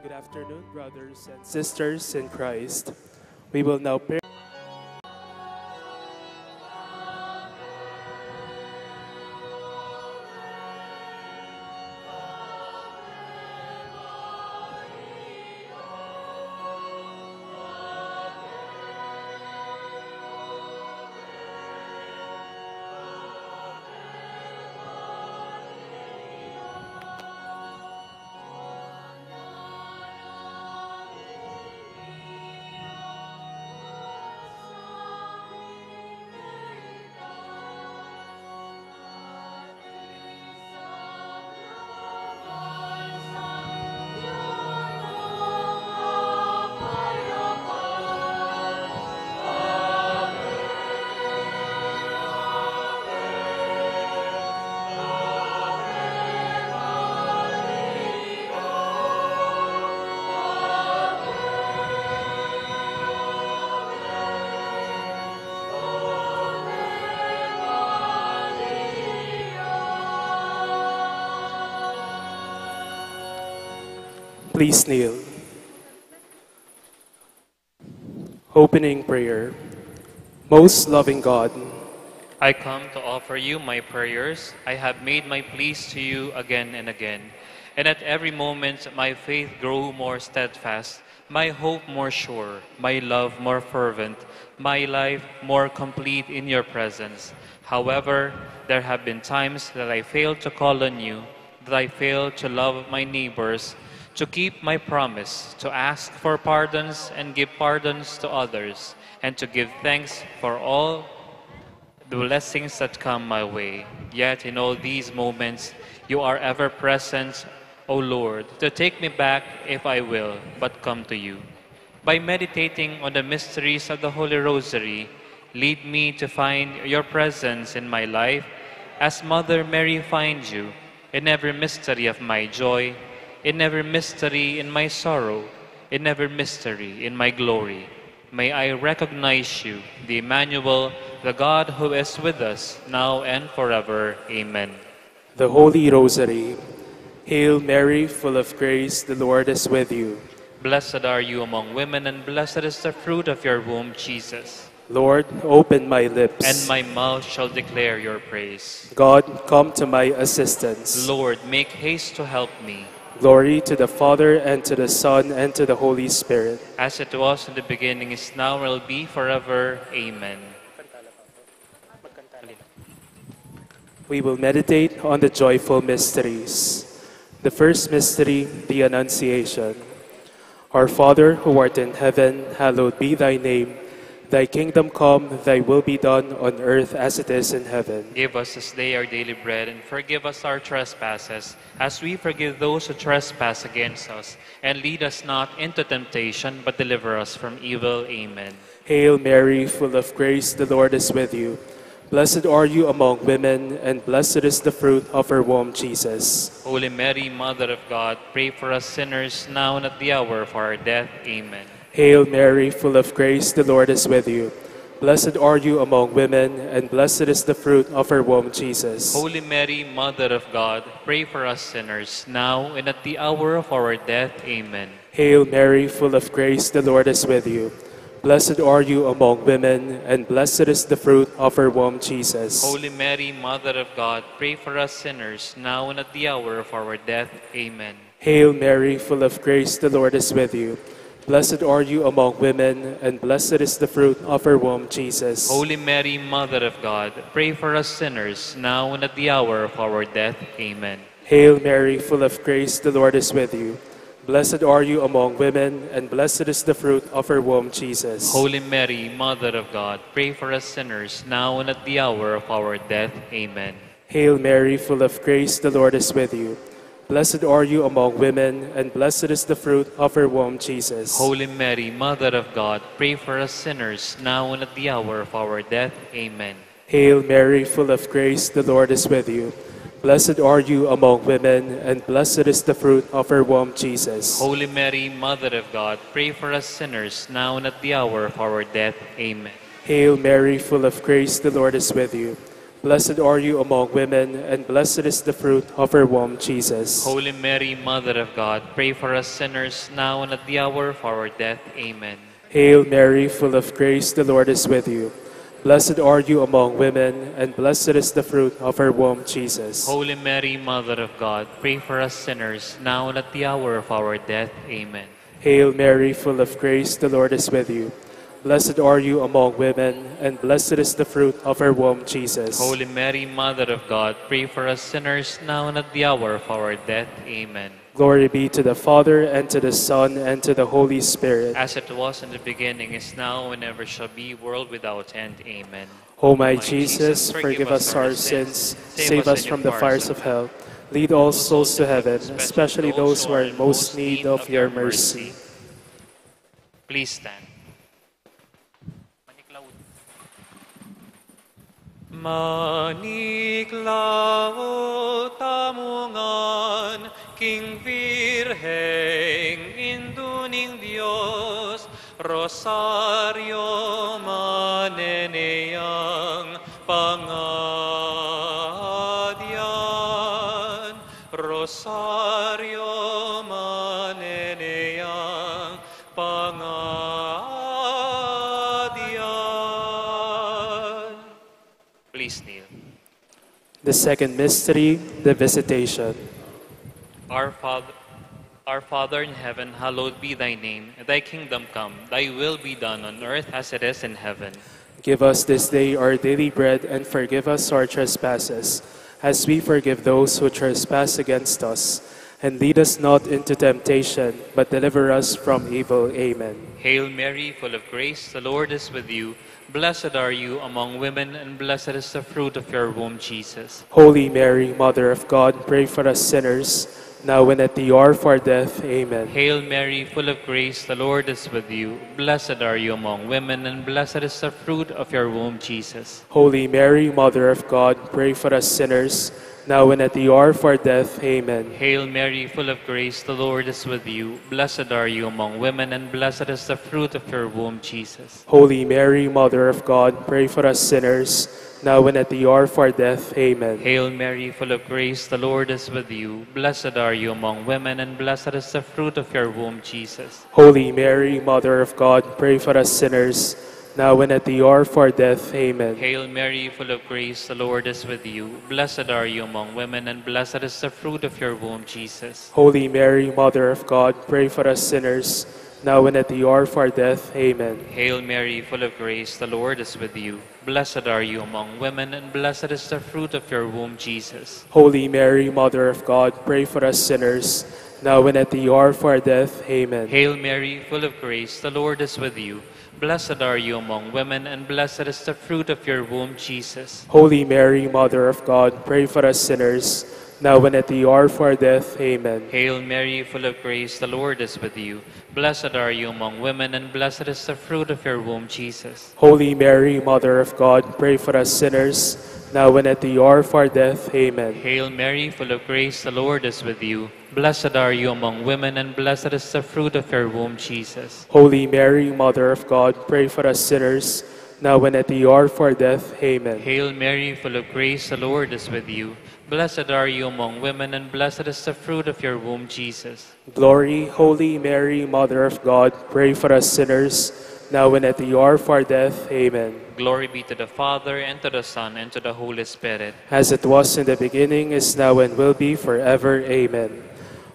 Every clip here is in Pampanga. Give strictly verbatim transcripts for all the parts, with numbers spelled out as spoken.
Good afternoon, brothers and sisters in Christ. We will now pray. Please kneel. Opening prayer. Most loving God, I come to offer you my prayers. I have made my pleas to you again and again, and at every moment my faith grew more steadfast, my hope more sure, my love more fervent, my life more complete in your presence. However, there have been times that I failed to call on you, that I failed to love my neighbors, to keep my promise, to ask for pardons and give pardons to others, and to give thanks for all the blessings that come my way. Yet in all these moments, you are ever present, O Lord, to take me back if I will but come to you. By meditating on the mysteries of the Holy Rosary, lead me to find your presence in my life as Mother Mary finds you in every mystery of my joy, in every mystery in my sorrow, in every mystery in my glory. May I recognize you, the Emmanuel, the God who is with us, now and forever. Amen. The Holy Rosary. Hail Mary, full of grace, the Lord is with you. Blessed are you among women, and blessed is the fruit of your womb, Jesus. Lord, open my lips. And my mouth shall declare your praise. God, come to my assistance. Lord, make haste to help me. Glory to the Father, and to the Son, and to the Holy Spirit. As it was in the beginning, is now, and will be forever. Amen. We will meditate on the joyful mysteries. The first mystery, the Annunciation. Our Father, who art in heaven, hallowed be thy name. Thy kingdom come, thy will be done on earth as it is in heaven. Give us this day our daily bread, and forgive us our trespasses, as we forgive those who trespass against us. And lead us not into temptation, but deliver us from evil. Amen. Hail Mary, full of grace, the Lord is with you. Blessed are you among women, and blessed is the fruit of your womb, Jesus. Holy Mary, Mother of God, pray for us sinners, now and at the hour of our death. Amen. Hail Mary, full of grace, the Lord is with you. Blessed are you among women, and blessed is the fruit of your womb, Jesus. Holy Mary, Mother of God, pray for us sinners, now and at the hour of our death. Amen. Hail Mary, full of grace, the Lord is with you. Blessed are you among women, and blessed is the fruit of your womb, Jesus. Holy Mary, Mother of God, pray for us sinners, now and at the hour of our death. Amen. Hail Mary, full of grace, the Lord is with you. Blessed are you among women, and blessed is the fruit of your womb, Jesus. Holy Mary, Mother of God, pray for us sinners, now and at the hour of our death. Amen. Hail Mary, full of grace, the Lord is with you. Blessed are you among women, and blessed is the fruit of your womb, Jesus. Holy Mary, Mother of God, pray for us sinners, now and at the hour of our death. Amen. Hail Mary, full of grace, the Lord is with you. Blessed are you among women, and blessed is the fruit of your womb, Jesus. Holy Mary, Mother of God, pray for us sinners, now and at the hour of our death. Amen. Hail Mary, full of grace, the Lord is with you. Blessed are you among women, and blessed is the fruit of your womb, Jesus. Holy Mary, Mother of God, pray for us sinners, now and at the hour of our death. Amen. Hail Mary, full of grace, the Lord is with you. Blessed are you among women, and blessed is the fruit of your womb, Jesus. Holy Mary, Mother of God, pray for us sinners, now and at the hour of our death. Amen. Hail Mary, full of grace, the Lord is with you. Blessed are you among women, and blessed is the fruit of your womb, Jesus. Holy Mary, Mother of God, pray for us sinners, now and at the hour of our death. Amen. Hail Mary, full of grace, the Lord is with you. Blessed are you among women, and blessed is the fruit of your womb, Jesus. Holy Mary, Mother of God, pray for us sinners, now and at the hour of our death. Amen. Glory be to the Father, and to the Son, and to the Holy Spirit. As it was in the beginning, is now, and ever shall be, world without end. Amen. O my Jesus, forgive us our sins, save us from the fires of hell, lead all souls to heaven, especially those who are in most need of your mercy. Please stand. Maniklaw tamu ngan king Birheng Indu ning Dios, Rosario maneneyang pangadian, Rosario maneneyang pangadian. Please kneel. The second mystery, the visitation. Our Father, our Father in heaven, hallowed be thy name. Thy kingdom come, thy will be done on earth as it is in heaven. Give us this day our daily bread, and forgive us our trespasses, as we forgive those who trespass against us. And lead us not into temptation, but deliver us from evil. Amen. Hail Mary, full of grace, the Lord is with you. Blessed are you among women, and blessed is the fruit of your womb, Jesus. Holy Mary, Mother of God, pray for us sinners, now and at the hour of our death. Amen. Hail Mary, full of grace, the Lord is with you. Blessed are you among women, and blessed is the fruit of your womb, Jesus. Holy Mary, Mother of God, pray for us sinners, now and at the hour of our death. Amen. Hail Mary, full of grace, the Lord is with you. Blessed are you among women, and blessed is the fruit of your womb, Jesus. Holy Mary, Mother of God, pray for us sinners, now and at the hour of our death. Amen. Hail Mary, full of grace, the Lord is with you. Blessed are you among women, and blessed is the fruit of your womb, Jesus. Holy Mary, Mother of God, pray for us sinners, now and at the hour of our death. Amen. Hail Mary, full of grace, the Lord is with you. Blessed are you among women, and blessed is the fruit of your womb, Jesus. Holy Mary, Mother of God, pray for us sinners, now and at the hour of our death. Amen. Hail Mary, full of grace, the Lord is with you. Blessed are you among women, and blessed is the fruit of your womb, Jesus. Holy Mary, Mother of God, pray for us sinners, now and at the hour of our death. Amen. Hail Mary, full of grace, the Lord is with you. Blessed are you among women, and blessed is the fruit of your womb, Jesus. Holy Mary, Mother of God, pray for us sinners, now and at the hour of our death. Amen. Hail Mary, full of grace, the Lord is with you. Blessed are you among women, and blessed is the fruit of your womb, Jesus. Holy Mary, Mother of God, pray for us sinners, now and at the hour of our death. Amen. Hail Mary, full of grace, the Lord is with you. Blessed are you among women, and blessed is the fruit of your womb, Jesus. Holy Mary, Mother of God, pray for us sinners, now and at the hour of our death. Amen. Hail Mary, full of grace, the Lord is with you. Blessed are you among women, and blessed is the fruit of your womb, Jesus. Glory, Holy Mary, Mother of God, pray for us sinners, now and at the hour of our death. Amen. Glory be to the Father, and to the Son, and to the Holy Spirit. As it was in the beginning, is now, and will be forever. Amen.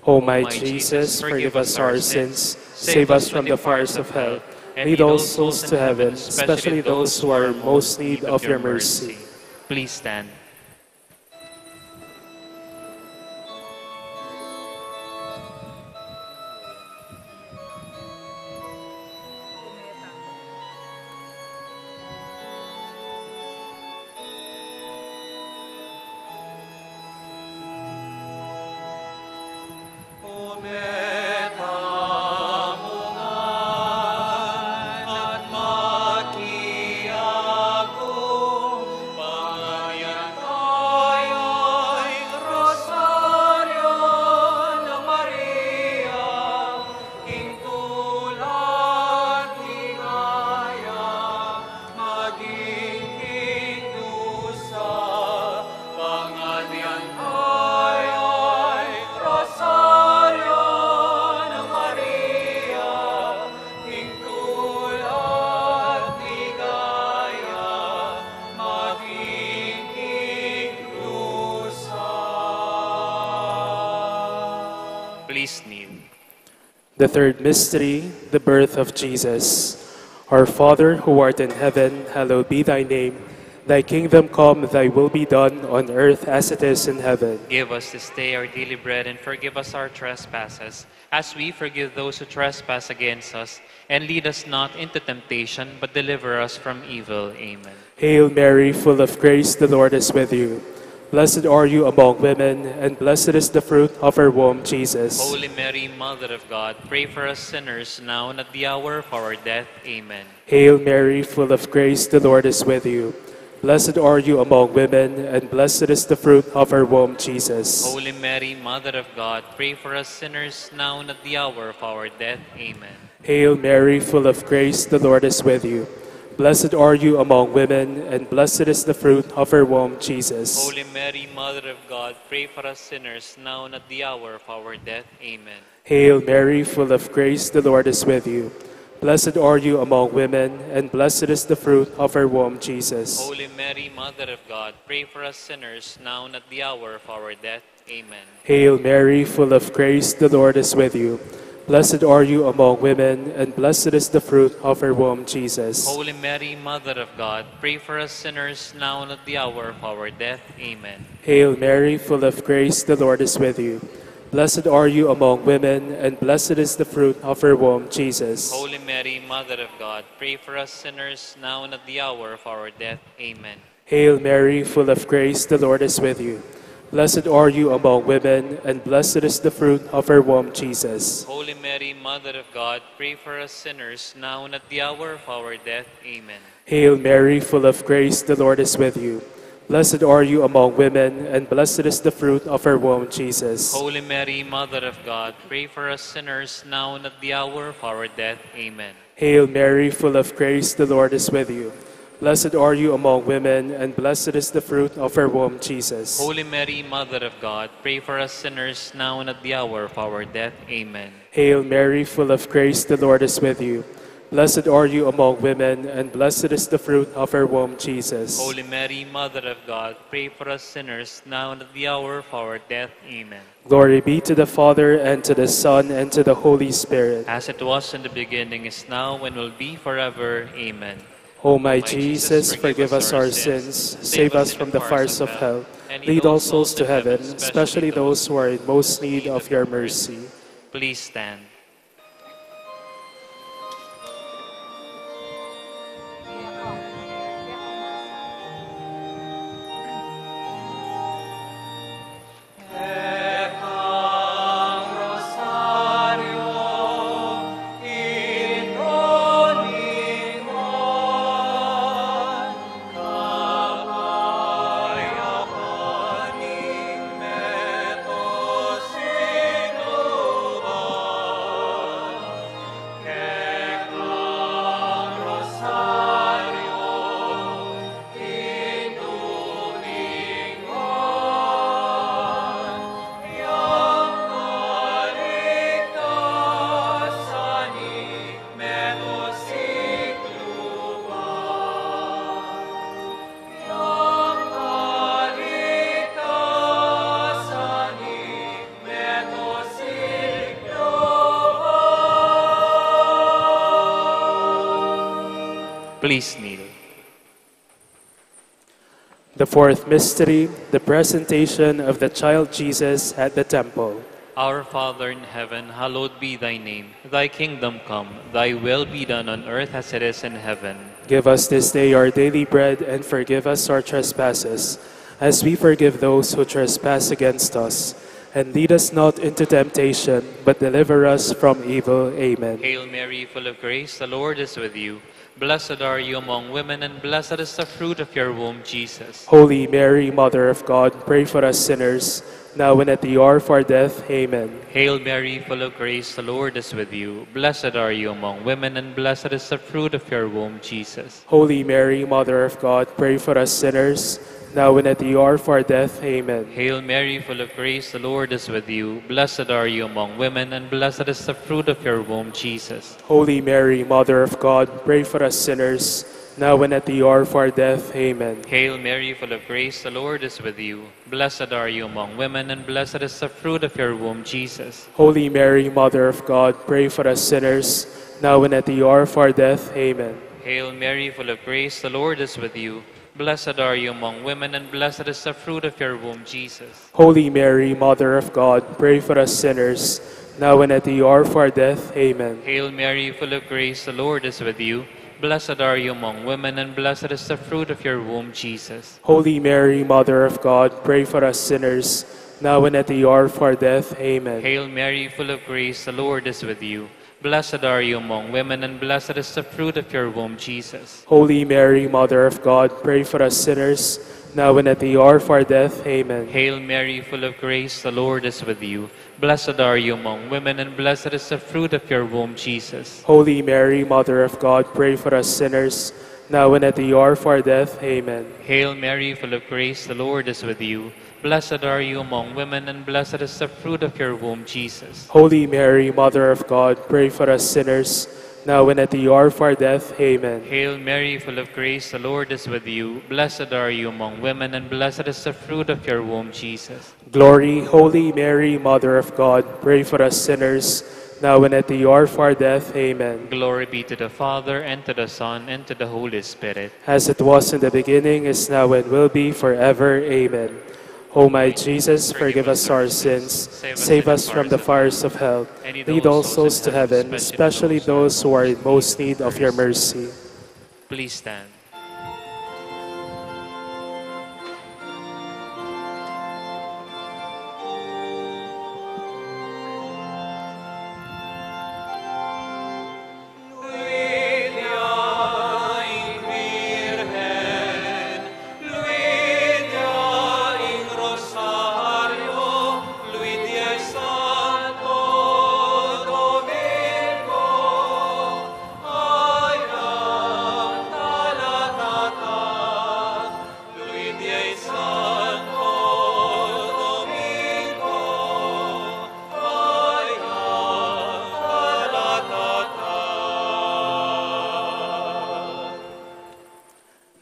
O my Jesus, forgive us our sins, save us from the fires of hell, and lead all souls to heaven, especially those who are in most need of your mercy. Please stand. Please kneel. The third mystery, the birth of Jesus. Our Father, who art in heaven, hallowed be thy name. Thy kingdom come, thy will be done on earth as it is in heaven. Give us this day our daily bread, and forgive us our trespasses, as we forgive those who trespass against us. And lead us not into temptation, but deliver us from evil. Amen. Hail Mary, full of grace, the Lord is with you. Blessed are you among women, and blessed is the fruit of your womb, Jesus. Holy Mary, Mother of God, pray for us sinners, now and at the hour of our death. Amen. Hail Mary, full of grace, the Lord is with you. Blessed are you among women, and blessed is the fruit of your womb, Jesus. Holy Mary, Mother of God, pray for us sinners, now and at the hour of our death. Amen. Hail Mary, full of grace, the Lord is with you. Blessed are you among women, and blessed is the fruit of your womb, Jesus. Holy Mary, Mother of God, pray for us sinners, now and at the hour of our death. Amen. Hail Mary, full of grace, the Lord is with you. Blessed are you among women, and blessed is the fruit of your womb, Jesus. Holy Mary, Mother of God, pray for us sinners, now and at the hour of our death. Amen. Hail Mary, full of grace, the Lord is with you. Blessed are you among women, and blessed is the fruit of your womb, Jesus. Holy Mary, Mother of God, pray for us sinners, now and at the hour of our death. Amen. Hail Mary, full of grace, the Lord is with you. Blessed are you among women, and blessed is the fruit of your womb, Jesus. Holy Mary, Mother of God, pray for us sinners, now and at the hour of our death. Amen. Hail Mary, full of grace, the Lord is with you. Blessed are you among women, and blessed is the fruit of your womb, Jesus. Holy Mary, Mother of God, pray for us sinners, now and at the hour of our death. Amen. Hail Mary, full of grace, the Lord is with you. Blessed are you among women, and blessed is the fruit of your womb, Jesus. Holy Mary, Mother of God, pray for us sinners, now and at the hour of our death. Amen. Hail Mary, full of grace, the Lord is with you. Blessed are you among women, and blessed is the fruit of your womb, Jesus. Holy Mary, Mother of God, pray for us sinners, now and at the hour of our death. Amen. Hail Mary, full of grace, the Lord is with you. Blessed are you among women, and blessed is the fruit of your womb, Jesus. Holy Mary, Mother of God, pray for us sinners, now and at the hour of our death. Amen. Glory be to the Father, and to the Son, and to the Holy Spirit. As it was in the beginning, is now, and will be forever. Amen. O my Jesus, forgive us our sins, save us from the fires of hell, and lead all souls to heaven, especially those who are in most need of your mercy. Please stand. Please kneel. The fourth mystery, the presentation of the child Jesus at the temple. Our Father in heaven, hallowed be thy name. Thy kingdom come, thy will be done on earth as it is in heaven. Give us this day our daily bread, and forgive us our trespasses, as we forgive those who trespass against us. And lead us not into temptation, but deliver us from evil. Amen. Hail Mary, full of grace, the Lord is with you. Blessed are you among women, and blessed is the fruit of your womb, Jesus. Holy Mary, Mother of God, pray for us sinners, now and at the hour of our death. Amen. Hail Mary, full of grace, the Lord is with you. Blessed are you among women, and blessed is the fruit of your womb, Jesus. Holy Mary, Mother of God, pray for us sinners, now and at the hour of our death. Amen. Hail Mary, full of grace, the Lord is with you. Blessed are you among women, and blessed is the fruit of your womb, Jesus. Holy Mary, Mother of God, pray for us sinners, now and at the hour of our death. Amen. Hail Mary, full of grace, the Lord is with you. Blessed are you among women, and blessed is the fruit of your womb, Jesus. Holy Mary, Mother of God, pray for us sinners, now and at the hour of our death. Amen. Hail Mary, full of grace, the Lord is with you. Blessed are you among women, and blessed is the fruit of your womb, Jesus. Holy Mary, Mother of God, pray for us sinners, now and at the hour of our death. Amen. Hail Mary, full of grace, the Lord is with you. Blessed are you among women, and blessed is the fruit of your womb, Jesus. Holy Mary, Mother of God, pray for us sinners, now and at the hour of our death. Amen. Hail Mary, full of grace, the Lord is with you. Blessed are you among women, and blessed is the fruit of your womb, Jesus. Holy Mary, Mother of God, pray for us sinners, now and at the hour of our death. Amen. Hail Mary, full of grace, the Lord is with you. Blessed are you among women, and blessed is the fruit of your womb, Jesus. Holy Mary, Mother of God, pray for us sinners, now and at the hour of our death. Amen. Hail Mary, full of grace, the Lord is with you. Blessed are you among women, and blessed is the fruit of your womb, Jesus. Holy Mary, Mother of God, pray for us sinners, now and at the hour of our death. Amen. Hail Mary, full of grace, the Lord is with you. Blessed are you among women, and blessed is the fruit of your womb, Jesus. Glory, Holy Mary, Mother of God, pray for us sinners, now and at the hour of our death. Amen. Glory be to the Father, and to the Son, and to the Holy Spirit. As it was in the beginning, is now, and will be forever. Amen. O my Jesus, forgive us our sins, save us from the fires of hell, lead all souls to heaven, especially those who are in most need of your mercy. Please stand.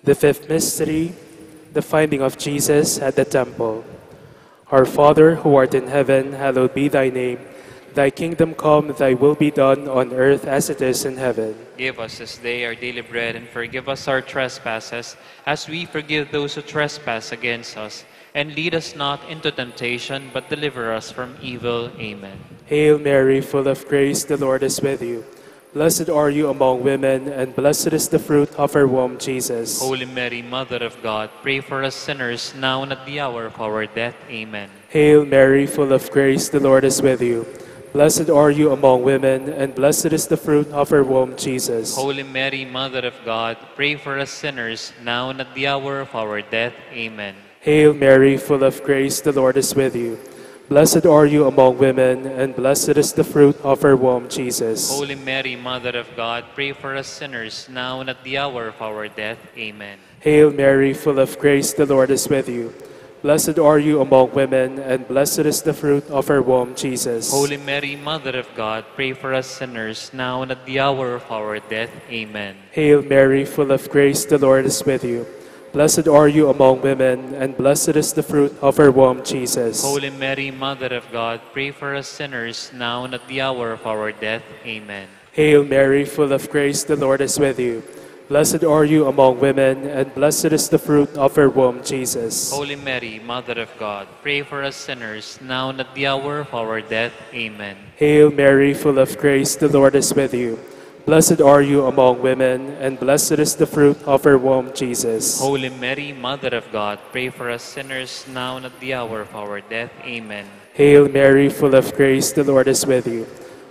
The fifth mystery, the finding of Jesus at the temple. Our Father, who art in heaven, hallowed be thy name. Thy kingdom come, thy will be done on earth as it is in heaven. Give us this day our daily bread, and forgive us our trespasses, as we forgive those who trespass against us. And lead us not into temptation, but deliver us from evil. Amen. Hail Mary, full of grace, the Lord is with you. Blessed are you among women, and blessed is the fruit of your womb, Jesus. Holy Mary, Mother of God, pray for us sinners, now and at the hour of our death. Amen. Hail Mary, full of grace, the Lord is with you. Blessed are you among women, and blessed is the fruit of your womb, Jesus. Holy Mary, Mother of God, pray for us sinners, now and at the hour of our death. Amen. Hail Mary, full of grace, the Lord is with you. Blessed are you among women, and blessed is the fruit of your womb, Jesus. Holy Mary, Mother of God, pray for us sinners, now and at the hour of our death. Amen. Hail Mary, full of grace, the Lord is with you. Blessed are you among women, and blessed is the fruit of your womb, Jesus. Holy Mary, Mother of God, pray for us sinners, now and at the hour of our death. Amen. Hail Mary, full of grace, the Lord is with you. Blessed are you among women, and blessed is the fruit of your womb, Jesus. Holy Mary, Mother of God, pray for us sinners, now and at the hour of our death. Amen. Hail Mary, full of grace, the Lord is with you. Blessed are you among women, and blessed is the fruit of your womb, Jesus. Holy Mary, Mother of God, pray for us sinners, now and at the hour of our death. Amen. Hail Mary, full of grace, the Lord is with you. Blessed are you among women, and blessed is the fruit of your womb, Jesus. Holy Mary, Mother of God, pray for us sinners, now and at the hour of our death. Amen. Hail Mary, full of grace, the Lord is with you.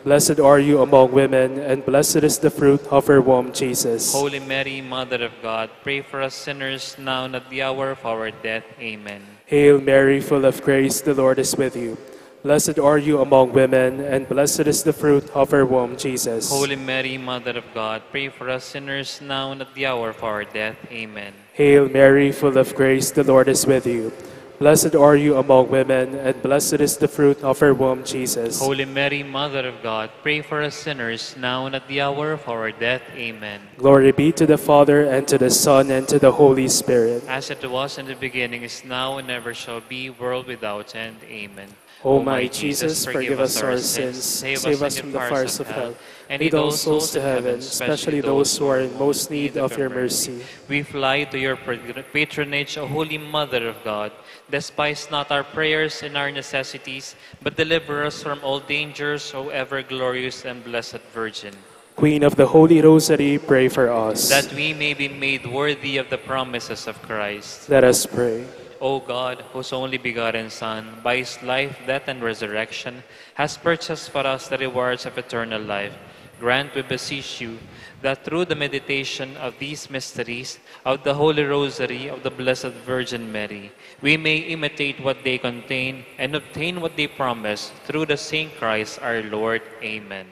Blessed are you among women, and blessed is the fruit of your womb, Jesus. Holy Mary, Mother of God, pray for us sinners, now and at the hour of our death. Amen. Hail Mary, full of grace, the Lord is with you. Blessed are you among women, and blessed is the fruit of your womb, Jesus. Holy Mary, Mother of God, pray for us sinners, now and at the hour of our death. Amen. Hail Mary, full of grace, the Lord is with you. Blessed are you among women, and blessed is the fruit of your womb, Jesus. Holy Mary, Mother of God, pray for us sinners, now and at the hour of our death. Amen. Glory be to the Father, and to the Son, and to the Holy Spirit. As it was in the beginning, is now, and ever shall be, world without end. Amen. O my Jesus, forgive us our sins, save us from the fires of hell, and lead all souls to heaven, especially those who are in most need of your mercy. We fly to your patr-, patronage, O Holy Mother of God. Despise not our prayers and our necessities, but deliver us from all dangers, O ever glorious and blessed Virgin. Queen of the Holy Rosary, pray for us. That we may be made worthy of the promises of Christ. Let us pray. O God, whose only begotten Son, by his life, death, and resurrection, has purchased for us the rewards of eternal life, grant, we beseech you, that through the meditation of these mysteries of the Holy Rosary of the Blessed Virgin Mary, we may imitate what they contain and obtain what they promise, through the same Christ our Lord. Amen.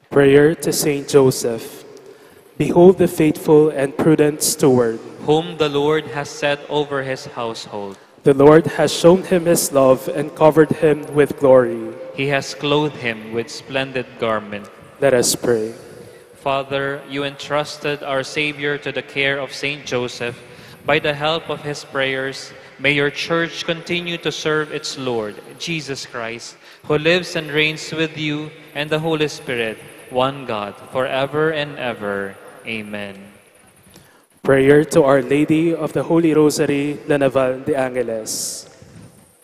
Prayer to Saint Joseph. Behold the faithful and prudent steward, whom the Lord has set over his household. The Lord has shown him his love and covered him with glory. He has clothed him with splendid garment. Let us pray. Father, you entrusted our Savior to the care of Saint Joseph. By the help of his prayers, may your church continue to serve its Lord, Jesus Christ, who lives and reigns with you and the Holy Spirit, one God, forever and ever. Amen. Prayer to Our Lady of the Holy Rosary, La Naval de Angeles.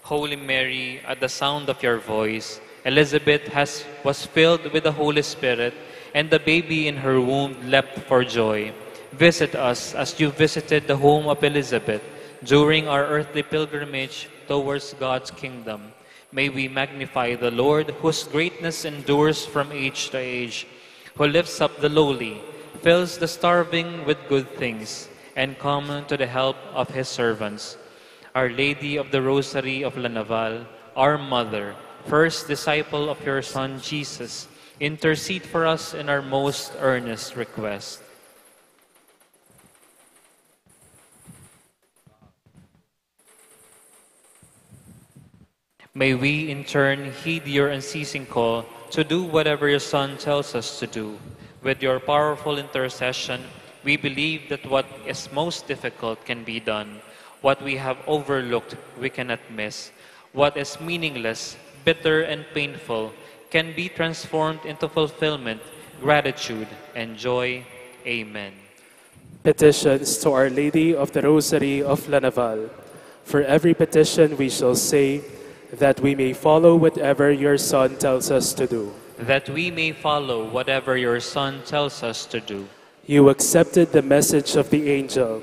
Holy Mary, at the sound of your voice, Elizabeth has, was filled with the Holy Spirit, and the baby in her womb leapt for joy. Visit us as you visited the home of Elizabeth during our earthly pilgrimage towards God's kingdom. May we magnify the Lord, whose greatness endures from age to age, who lifts up the lowly, fills the starving with good things, and come to the help of his servants. Our Lady of the Rosary of La Naval, our Mother, first disciple of your Son Jesus, intercede for us in our most earnest request. May we, in turn, heed your unceasing call to do whatever your Son tells us to do. With your powerful intercession, we believe that what is most difficult can be done. What we have overlooked, we cannot miss. What is meaningless, bitter, and painful can be transformed into fulfillment, gratitude, and joy. Amen. Petitions to Our Lady of the Rosary of La Naval. For every petition we shall say, that we may follow whatever your Son tells us to do. That we may follow whatever your Son tells us to do. You accepted the message of the angel.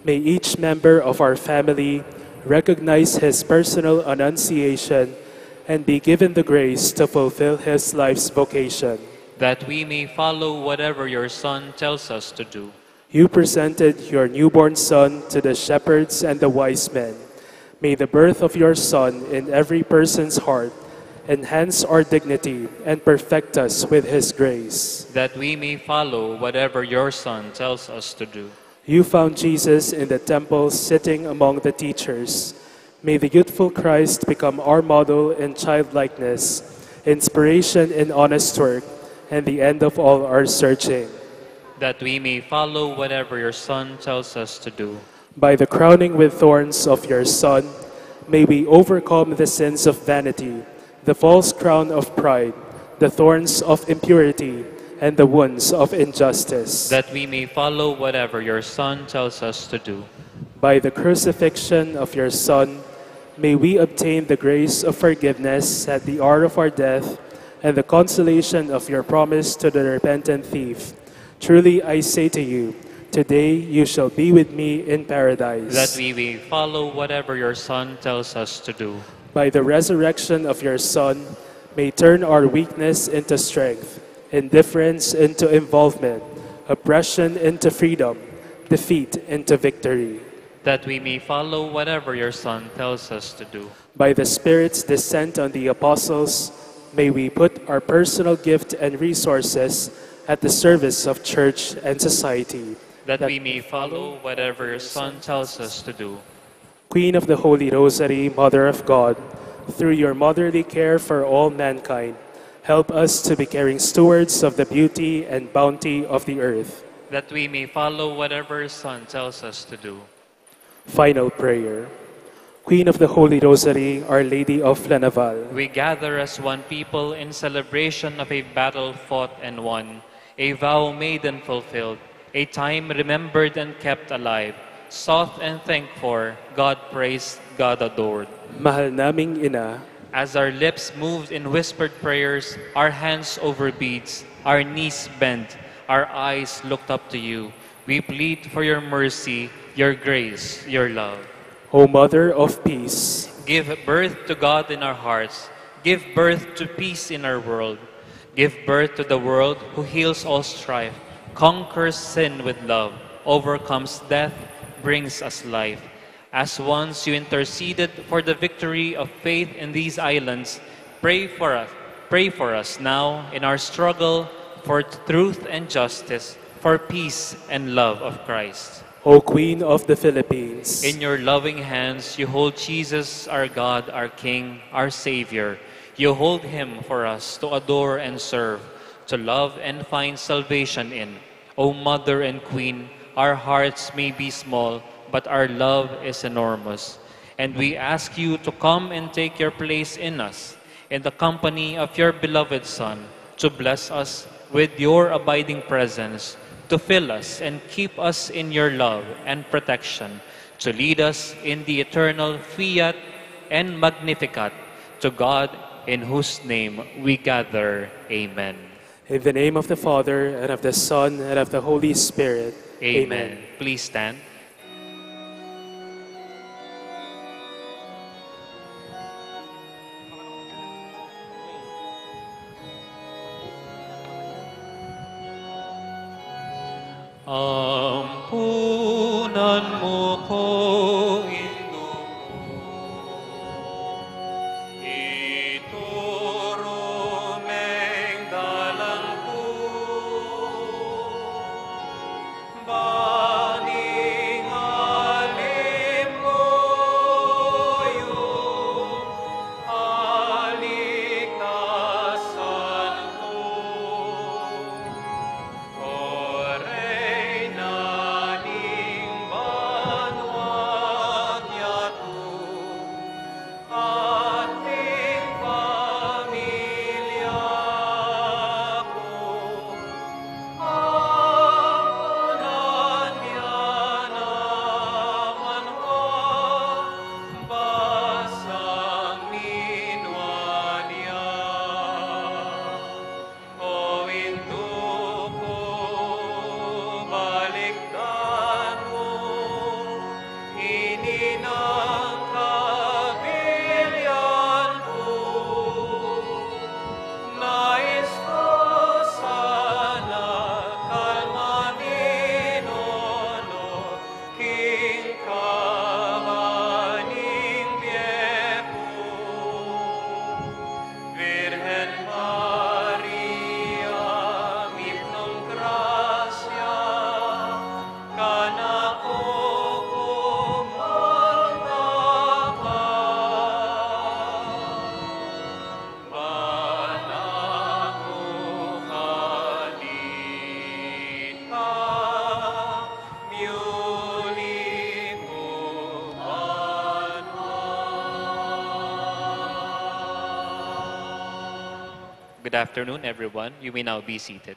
May each member of our family recognize his personal annunciation and be given the grace to fulfill his life's vocation. That we may follow whatever your Son tells us to do. You presented your newborn Son to the shepherds and the wise men. May the birth of your Son in every person's heart enhance our dignity and perfect us with his grace. That we may follow whatever your Son tells us to do. You found Jesus in the temple, sitting among the teachers. May the youthful Christ become our model in childlikeness, inspiration in honest work, and the end of all our searching. That we may follow whatever your Son tells us to do. By the crowning with thorns of your Son, may we overcome the sins of vanity, the false crown of pride, the thorns of impurity, and the wounds of injustice. That we may follow whatever your Son tells us to do. By the crucifixion of your Son, may we obtain the grace of forgiveness at the hour of our death and the consolation of your promise to the repentant thief. Truly I say to you, today you shall be with me in paradise. That we may follow whatever your Son tells us to do. By the resurrection of your Son, may turn our weakness into strength, indifference into involvement, oppression into freedom, defeat into victory. That we may follow whatever your Son tells us to do. By the Spirit's descent on the apostles, may we put our personal gift and resources at the service of church and society. That we may follow whatever your Son tells us to do. Queen of the Holy Rosary, Mother of God, through your motherly care for all mankind, help us to be caring stewards of the beauty and bounty of the earth. That we may follow whatever your Son tells us to do. Final prayer. Queen of the Holy Rosary, Our Lady of La Naval. We gather as one people in celebration of a battle fought and won, a vow made and fulfilled, a time remembered and kept alive. Sought and thanked for, God praised, God adored. Mahal naming Ina. As our lips moved in whispered prayers, our hands over beads, our knees bent, our eyes looked up to you, we plead for your mercy, your grace, your love. O Mother of Peace. Give birth to God in our hearts. Give birth to peace in our world. Give birth to the world who heals all strife, conquers sin with love, overcomes death, brings us life. As once you interceded for the victory of faith in these islands, pray for us. Pray for us now in our struggle for truth and justice, for peace and love of Christ. O Queen of the Philippines. In your loving hands, you hold Jesus, our God, our King, our Savior. You hold him for us to adore and serve, to love and find salvation in. O Mother and Queen, our hearts may be small, but our love is enormous. And we ask you to come and take your place in us, in the company of your beloved Son, to bless us with your abiding presence, to fill us and keep us in your love and protection, to lead us in the eternal Fiat and Magnificat, to God in whose name we gather. Amen. In the name of the Father, and of the Son, and of the Holy Spirit. Amen. Amen. Please stand. Ampunan mu ku, Indu ku, ituru meng dalan ku, bang ing alim mu yu aligtasan ku. O Reyna ning banua't yatu, at ning pamilya ku, ampunan ya naman wa, basang minwaliat. O Indu ku, balikdan mu ini nang kabilian ku. Nais ku sana kalman i nonu king kaba ning bie ku. Virgen Maria, mipnung grasya, kanaku kumanta ka. Bana ku kanita, miuli ku banua. Good afternoon, everyone. You may now be seated.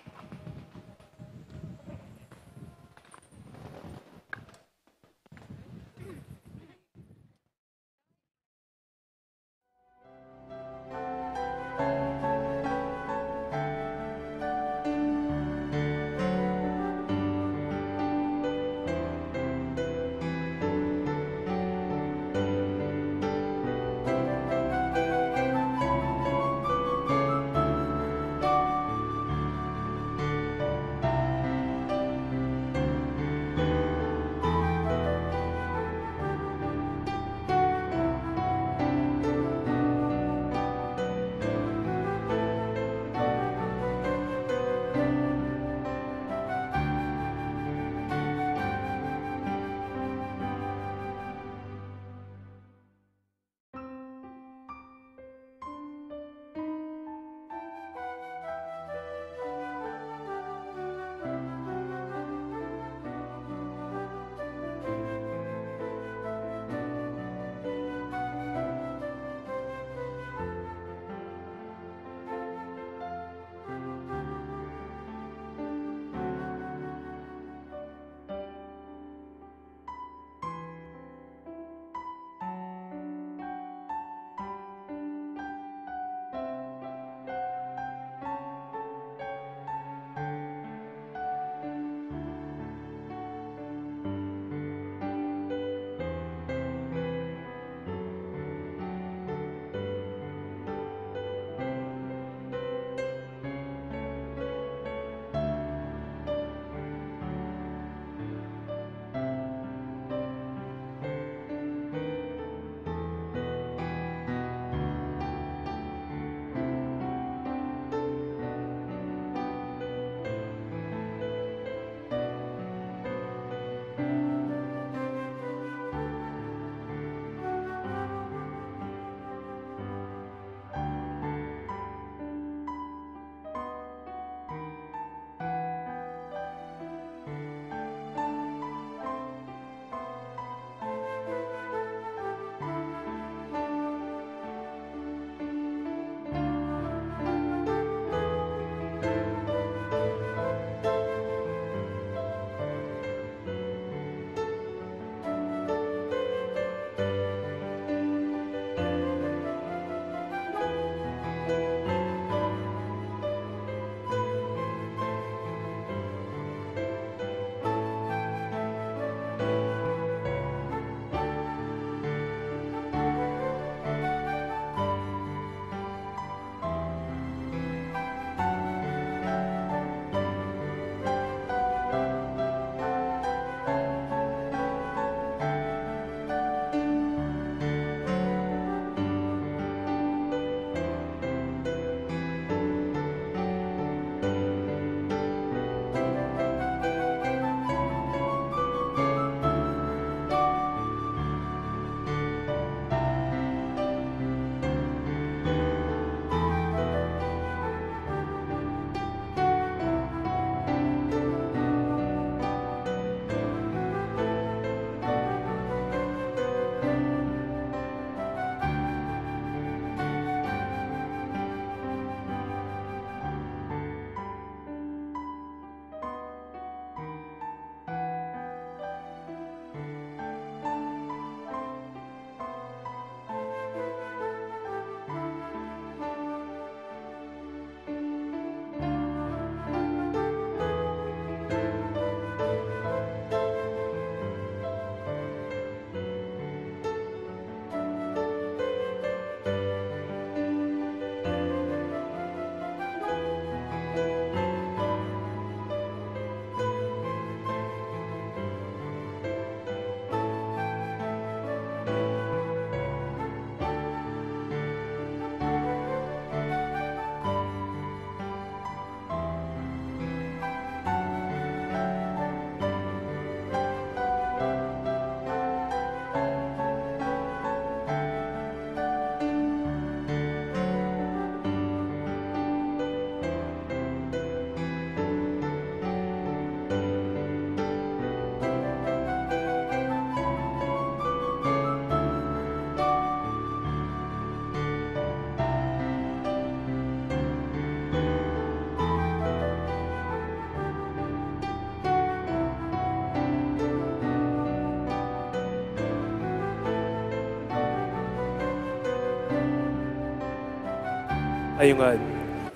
Ayungan.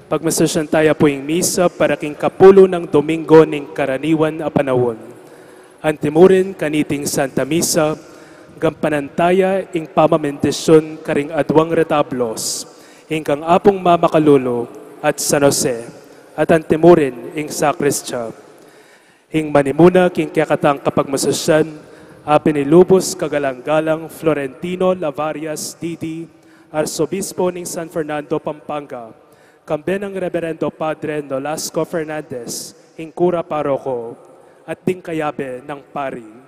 Pagmasusyan taya pu ing misa para king kapulu nang Domingo ning karaniwan a panaun. Antimurin kaniting Santa Misa, gampanan taya ing pamamendisyun karing aduang retablos, ing kang Apung Mamakalulu at San Jose, at antimurin ing sakristia. Ing manimuna king kekatang kapagmasusyan, a pinilubus kagalang-galang Florentino Lavarias Didi, Arsobispo ning San Fernando, Pampanga, kambe nang Reberendo Padre Nolasco Fernandez, ing kura paroko, at ding kayabe nang pari.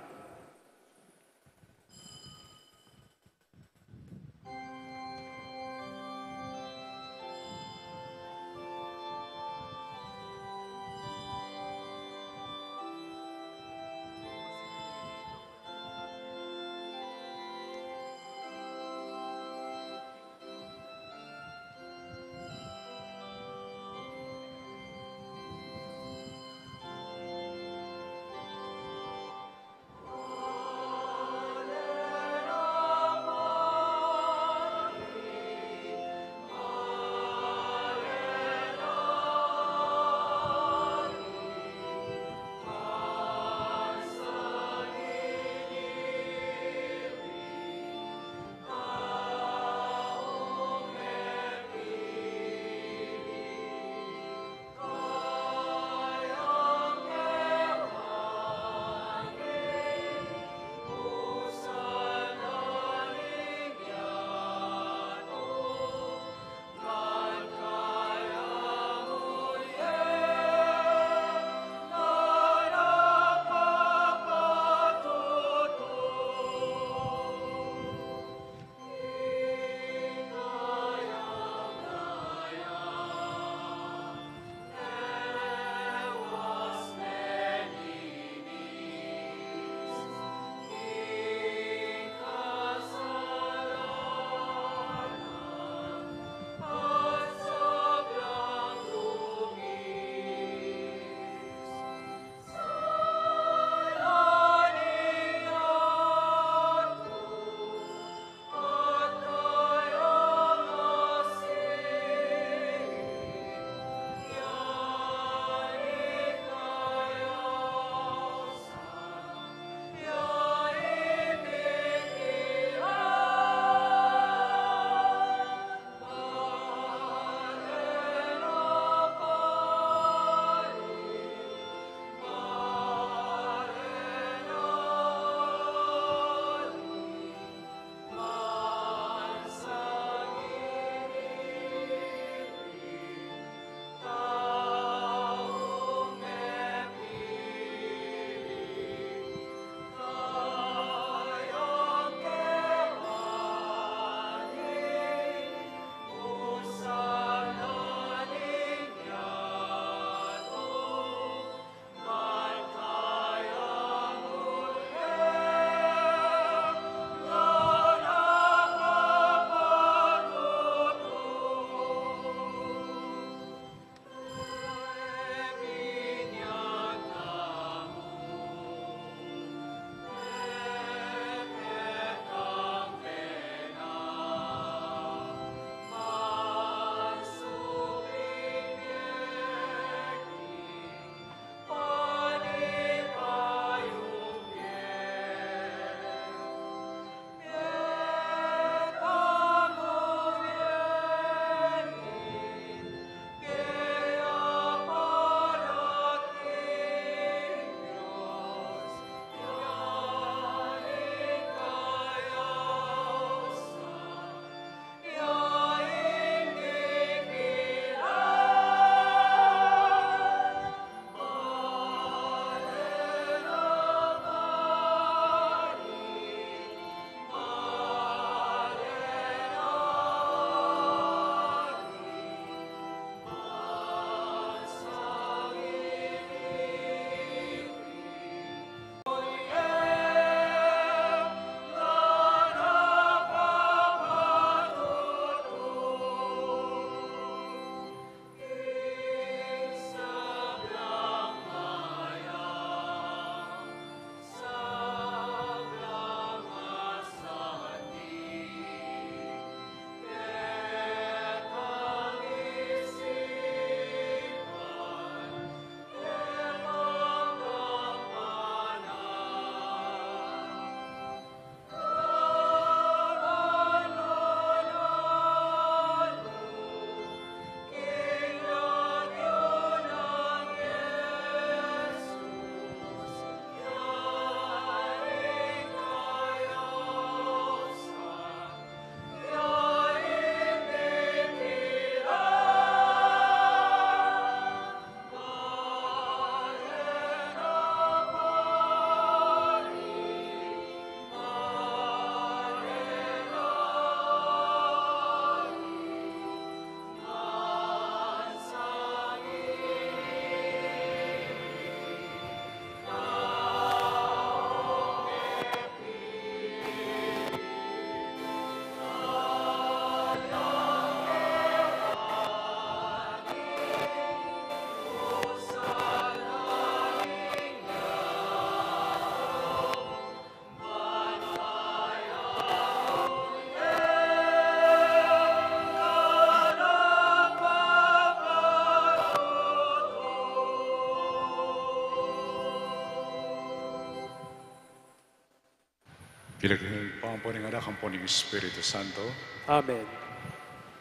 King lagyu ning Ibpa, ampo ning Anak, ampo ning Espiritu Santo. Amen.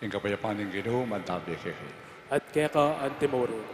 Ing kapayapan ning Ginu mantabi kekayu. At keka antimurin.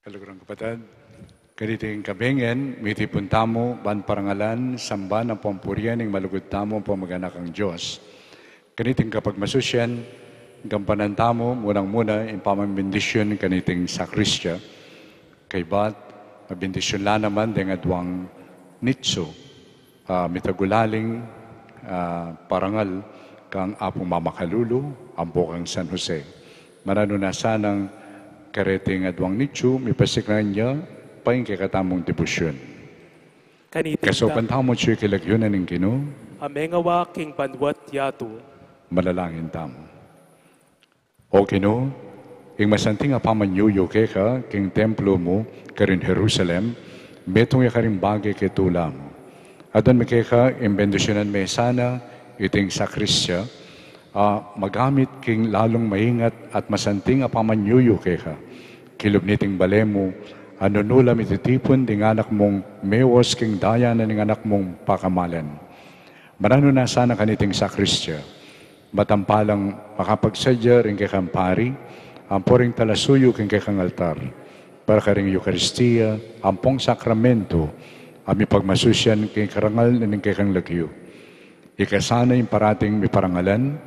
Kaluguran, kapatad, kaniting kabingen, mitipun tamu ban parangalan, samban ampong purian ing malugud tamung pamaganakang Dios. Kaniting kapagmasusian, gampanan tamu munang-muna ing pamambendisyun kaniting sakristia. Kaybat, mabindisyun la naman deng aduang nitsu, ah, mitagulaling, ah, parangal kang Apung Mamakalulu, ampo kang San Jose. Mananu na sanang kareting aduang nitsu, mipasiklan ya pa ing kekatamung debosyun. Kaniting kasaupan tamu atyu king lagyu na ning Ginu, a mengawa king banua't yatu. Manalangin tamu. O Ginu, ing masanting a pamanyuyu keka king templo mu karin Jerusalem, metung ya karing bage ketula mu. Aduan mi keka ing bendisyunan me sana iting sakristia, a magamit king lalung maingat at masanting a pamanyuyu keka king lub niting bale mu, a nung nu la mititipun ding anak mung mewas king daya na ning anak mung pakamalan. Mananu na sana kaniting sakristia, matampal lang makapagsadya ring kekang pari, ampo ring talasuyu king kekang altar, para karing Eukaristia, ampong sakramentu, a mipagmasusian king karangal na ning kekang lagyu. Ika sana ing parating miparangalan,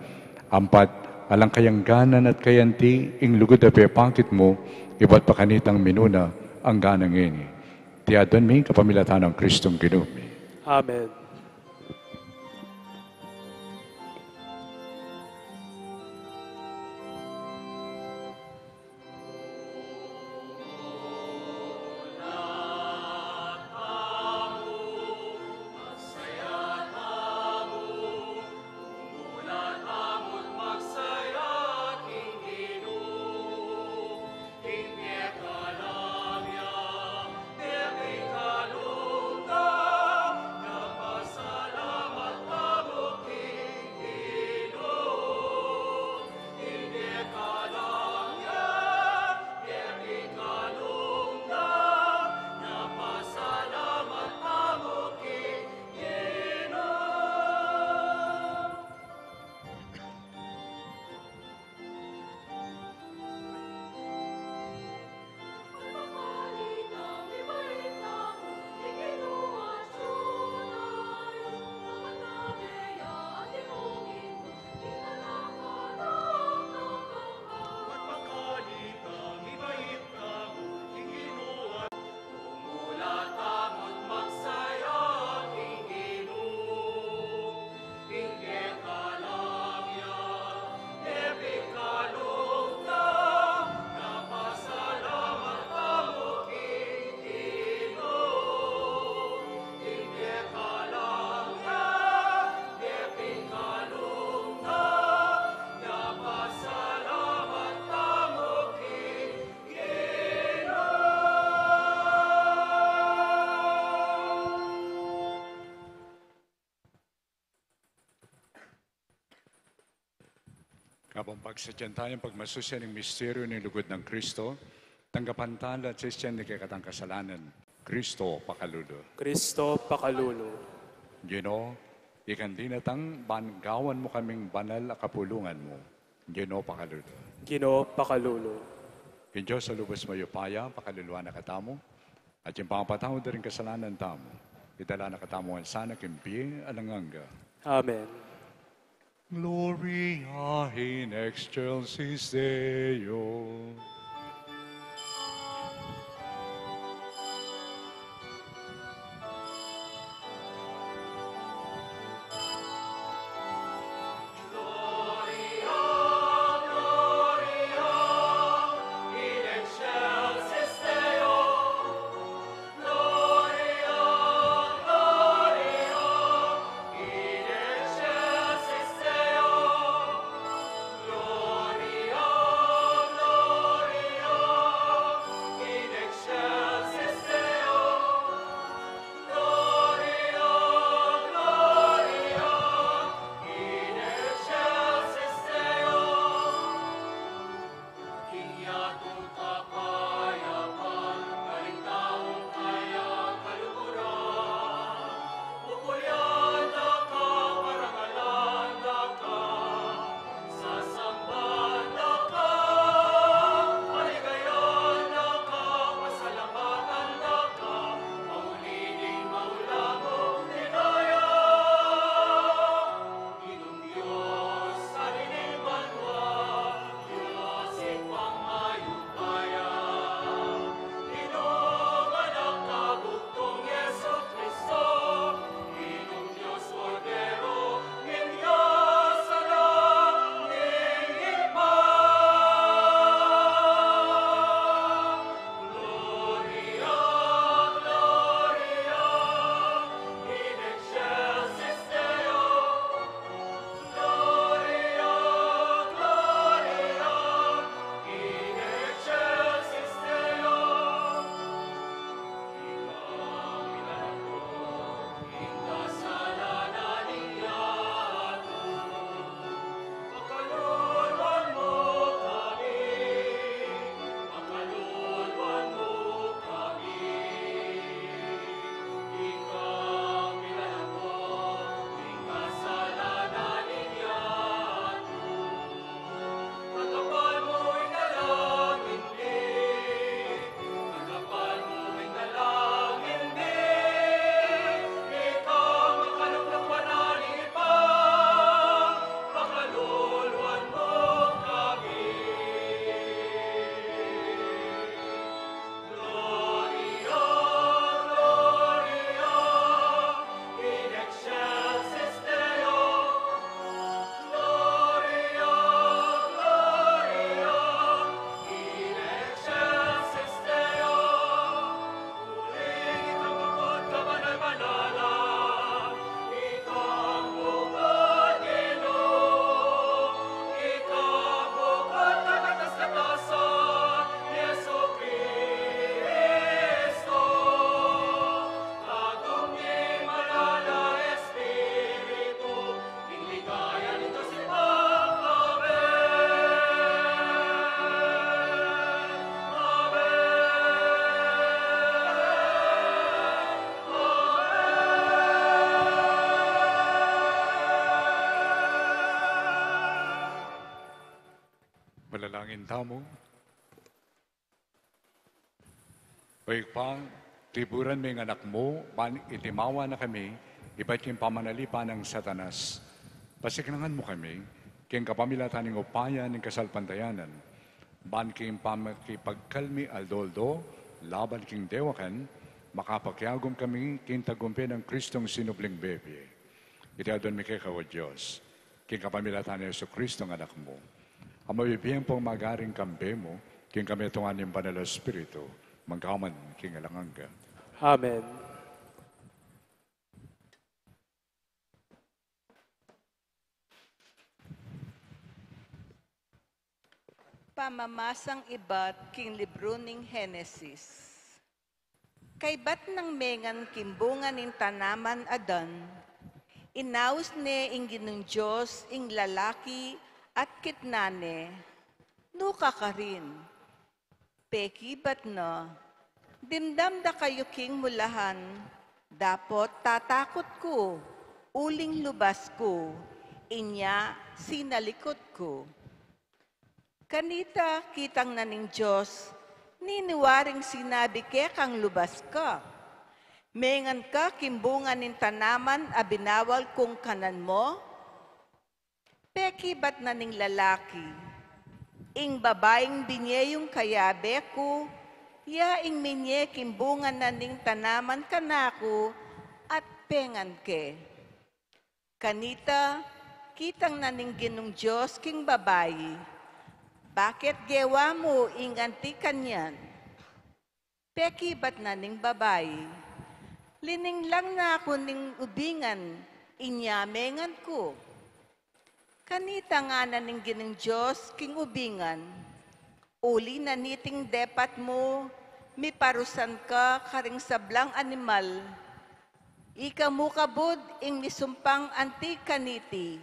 ampat alang kayangganan at kayanti ing lugud a pepakit mu, ibat pa kanitang minuna angga na ngeni. Iti aduan mi kapamilatan nang Kristong Ginu mi. Amen. Kabang pagsadyan taya ing pagmasusian ning misteryu ning lugud nang Kristo, tanggapan tala at sisian ing kekatang kasalanan. Kristo, pakalulu. Kristo, pakalulu. Ginu, ikang dinatang ban gawan mu kaming banal a kapulungan mu. Ginu, pakalulu. Ginu, pakalulu. Ing Dios a lubus mayupaya, pakaluluan na katamu, at ing pangapatawad da ring kasalanan tamu, idala na katamu ngan sana king bie alang angga. Amen. Gloria in excelsis Deo. Manalangin tamu. O Ibpa, tiburan me ing Anak mu, ban itimawa na kami ibat king pamanalipan nang Satanas. Pasiknangan mu kami, king kapamilatan ning upaya ning kasalpantayanan, ban king pamakipagkalmi aldo-aldo laban king dewakan, makapakiagum kami king tagumpay nang Kristong sinubling bibie. Iti adwan mi keka, O Dios, king kapamilatan nang Jesukristong Anak mu. A mabibie ampong magaring kambe mu, king kamitungan ning Banal a Espiritu, mangga man king alang angga. Amen. Pamamasang ibat king libru ning Henesis. Kaybat nang mengan king bunga ning tanaman Adan, inaus ne ing Ginung Dios ing lalaki at kitnan ne, "Nu ka karin?" Pekibat na, "Dimdam da kayu king mulahan, dapot tatakut ku, uling lubas ku, inya sinalikut ku." Kanita kitang na ning Dios, "Ninu waring sinabi kekang lubas ka? Mengan ka king bunga ning tanaman a binawal kung kanan mu?" Pekibat na ning lalaki, ing babaing binie yung kayabe ku, ya ing minie king bunga na ning tanaman kanaku at pengan ke. Kanita, kitang na ning Ginung Dios king babai, bakit gewa mu ing anti kanyan? Pekibat na ning babai, lininglang na ku ning ubingan, inya mengan ku. Kanita ngana ning Ginung Dios king ubingan, uli na niting depat mu, miparusan ka karing sablang animal. Ika mu kabud ing misumpang anti kaniti.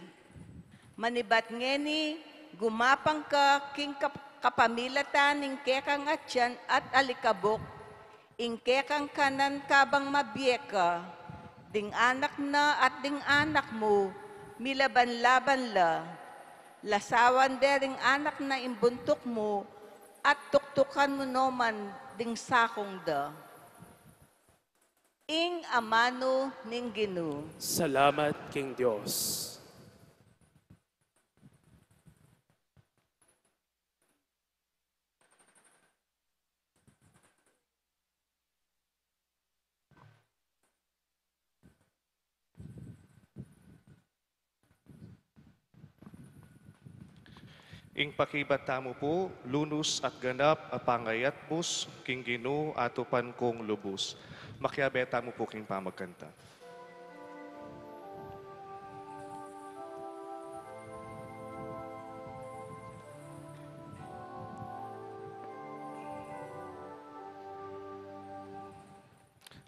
Manibat ngeni, gumapang ka king kap-, kapamilatan ning kekang atian at alikabuk, ing kekang kanan kabang mabie ka, ding anak na at ding anak mu, milaban-laban la. Lasawan de ring anak na ing buntuk mu, at tuktukan mu no man ding sakung da. Ing amanu ning Ginu. Salamat king Dios. Ing pakibat tamu pu, lunus at ganap a pangayatbus king Ginu atupan kung lubus. Makiabe tamu pu king pamagkanta.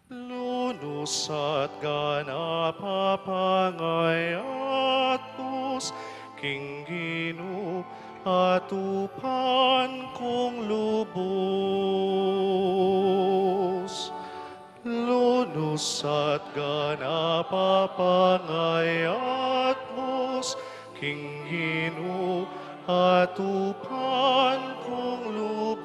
Lunus at ganap a pangayatbus king Ginu atupan kung lubus. Lunus at ganap a pangayatbus king Ginu atupan kung lubus.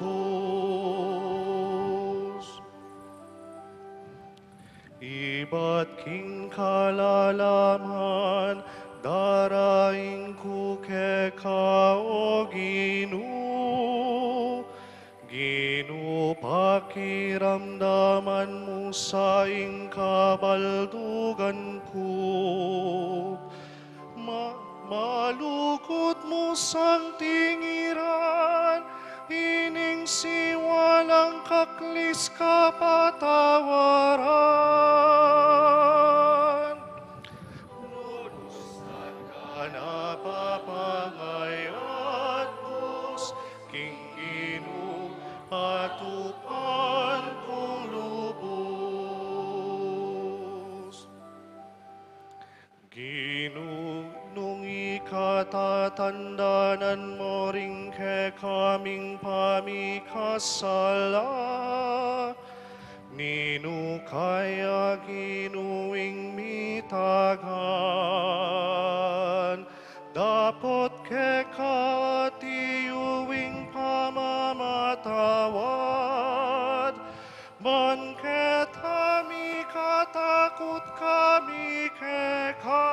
Ibat king kalalaman daraing ku keka, o Ginu. Ginu, pakiramdaman mu sa ing kabaldugan ku. Ma-, malugud mu sang tingiran ining siwalang kaklis kapatawaran. Lunus at ganap a pangayatbus king Ginu atupan kung lubus. Ginu, nung ikatatandanan mu ring kekaming pamikasala, ninu kaya, Ginu, ing mitagan? Dapot keka atiu ing pamamatawad, ban keta mikatakut kami keka.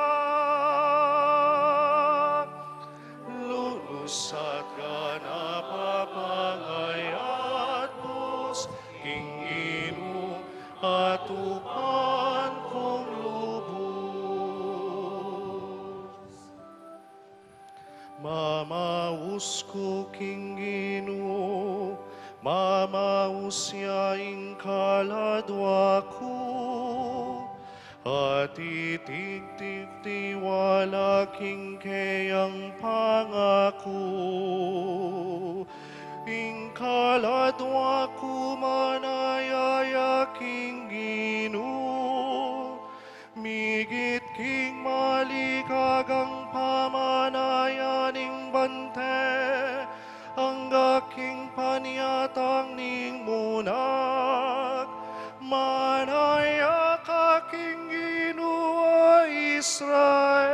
Lunus at ganap a pangayatbus king Ginu atupan kung lubus. Mamaus ku king Ginu, mamaus ya ing kaladua ku, at itigtig tiwala king keyang pangaku. Ing kaladua ku manaya ya king Ginu, migit king maligagang pamanaya ning bante, angga king panyatang ning munag. Manaya ka king Ginu, o Israel.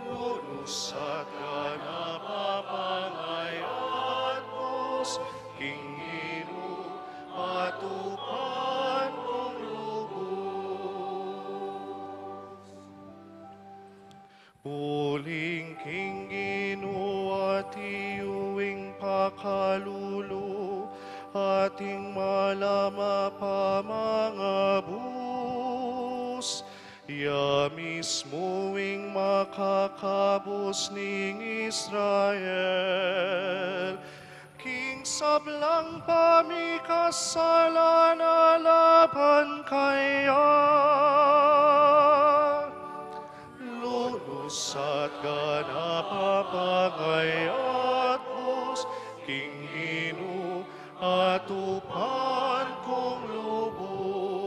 Lunus at ganap a pangayatbus king Ginu Malama pa mangabus, ya mismu ing makakabus ning Israel, king sablang pamikasalan a laban kaya. Lunus at ganap a pangayatbus, king Ginu atupan kung lubus.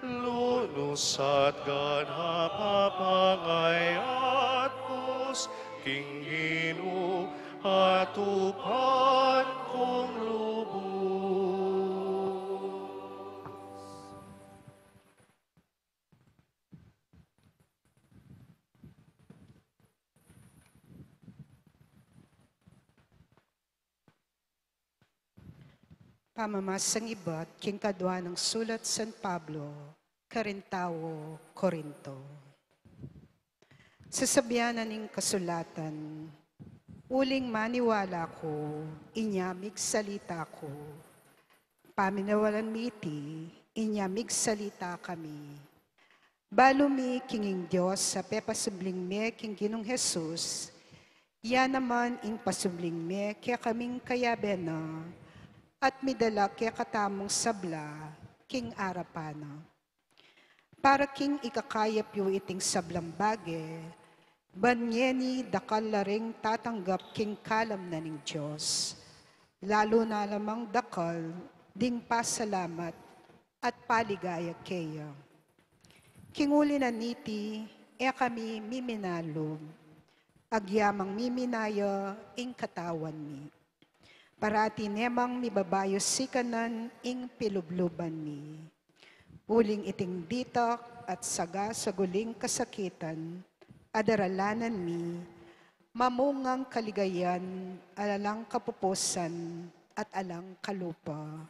Lunus at ganap a pangayatbus, king Ginu atupan kung lubus. Pamamasang ibat king kadua nang sulat San Pablo karing tau Corinto. Sasabian na ning kasulatan, uling maniwala ku, inya migsalita ku. Pamaniwalan mi iti, inya migsalita kami. Balu mi king ing Dios a pepasubling mie king Ginung Jesus, ya naman ing pasubling mie kekaming kayabe na, at midala kekatamung sabla king arapan na. Para king ikakayap yu iting sablang bage, ban ngeni dakal la ring tatanggap king kalam na ning Dios, lalu na la mang dakal ding pasalamat at paligaya keya. King uli na niti, e kami miminalub, agyamang miminaya ing katawan mi. Parati ne mang mibabayu sikanan ing pilubluban mi. Uling iting ditak at sagasag uling kasakitan a daralanan mi, mamungang kaligayan a alang kapupusan at alang kalupa.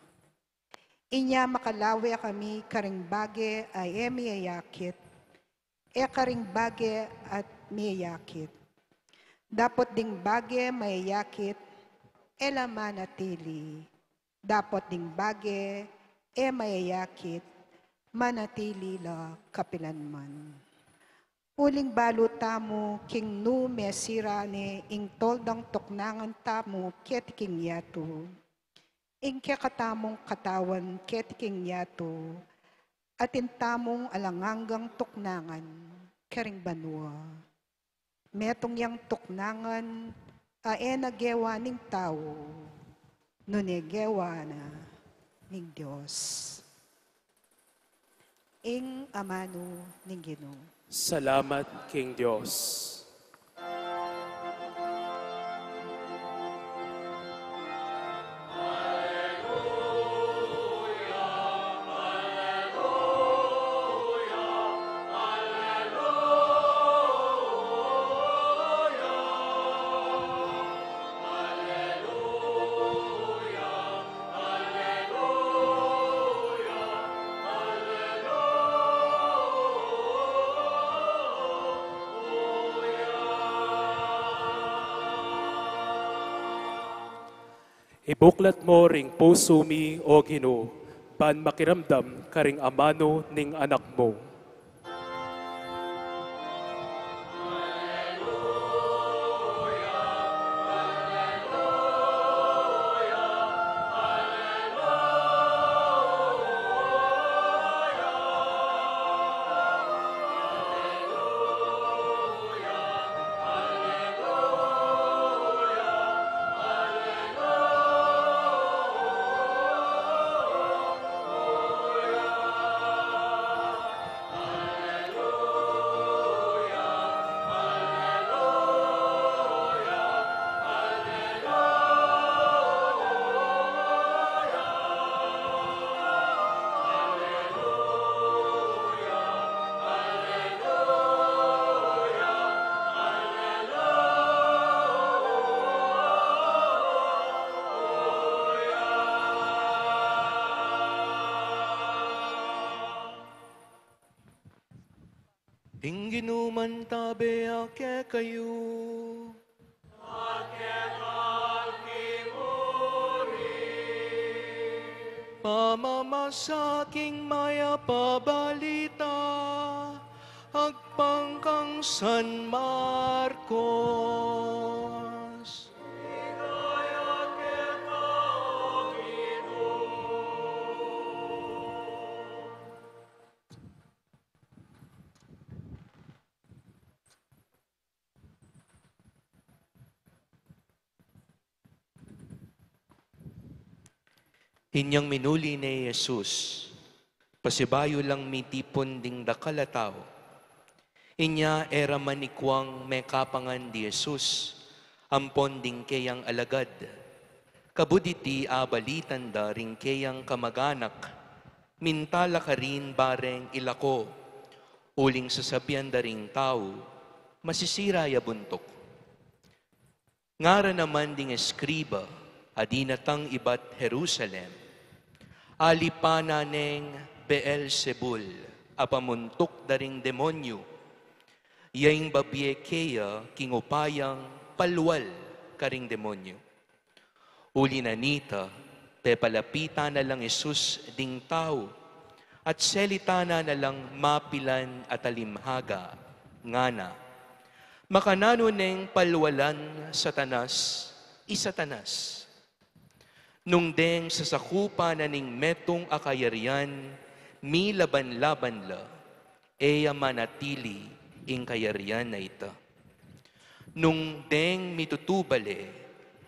Inya makalawe kami karing bage a e miyayakit, e karing bage a miyayakit. Dapot ding bage mayayakit, e la manatili. Dapot ding bage e mayayakit, manatili la kapilanman. Uling balu tamu king nu mesira ne ing toldang tuknangan tamu keti king yatu. Ing kekatamung katawan keti king yatu, atin tamung alang anggang tuknangan karing banua. Metung yang tuknangan a e na gewa ning tau, nune gewa na ning Dios. Ing amanu ning Ginu. Salamat king Dios. Ibuklat mu ring pusu mi, O Ginu, ban makiramdam karing amanu ning Anak mu. Ing Ginu mantabe ya kekayu. Pamamasa king mayap a balita agpang kang San Marcos. Inyang minuli ne i Jesus, pasibayu lang mitipun ding dakal a tau. Inya e ra man ikuang mekapangan di Jesus ampon ding keyang alagad. Kabud iti abalitan da ring keyang kamaganak, minta la karin bareng ilako, uling sasabian da ring tau, masisira ya buntuk. Ngara naman ding eskriba a dinatang ibat Jerusalem, alipanan neng Beelzebul a pamuntuk da ring demonyu, ya ing babie keya king upayang palwal karing demonyu. Uli na nita, pepalapitan na lang Jesus ding tau, at selitanan na lang mapilan at alimhaga, ngana, makananu neng palwalan Satanas, i Satanas? Nung deng sasakupan na ning metung a kayarian, milaban-laban la, e ya manatili ing kayarian a ita. Nung deng mitutubal e,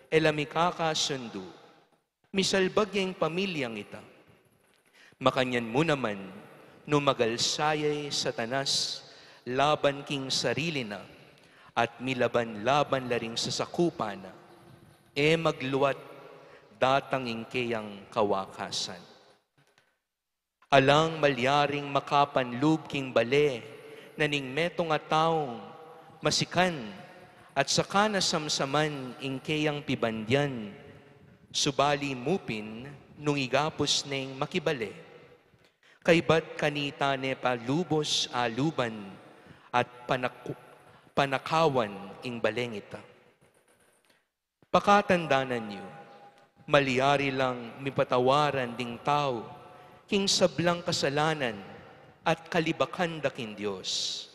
e la mikakasundu, misalbag ya ing pamilyang ita. Makanyan mu naman, nung magalsa ya i Satanas laban king sarili na, at milaban-laban la ring sasakupan na, e magluat, datang ing keyang kawakasan. Alang malyaring makapanlub king bale na ning metung a taung masikan at saka na samsaman ing keyang pibandian, subali mu pin nung igapus neng makibale. Kaybat kanita ne pa lubus a luban at panaku-, panakawan ing baleng ita. Pakatandanan yu, malyari lang mipatawaran ding tau king sablang kasalanan at kalibakan da king Dios.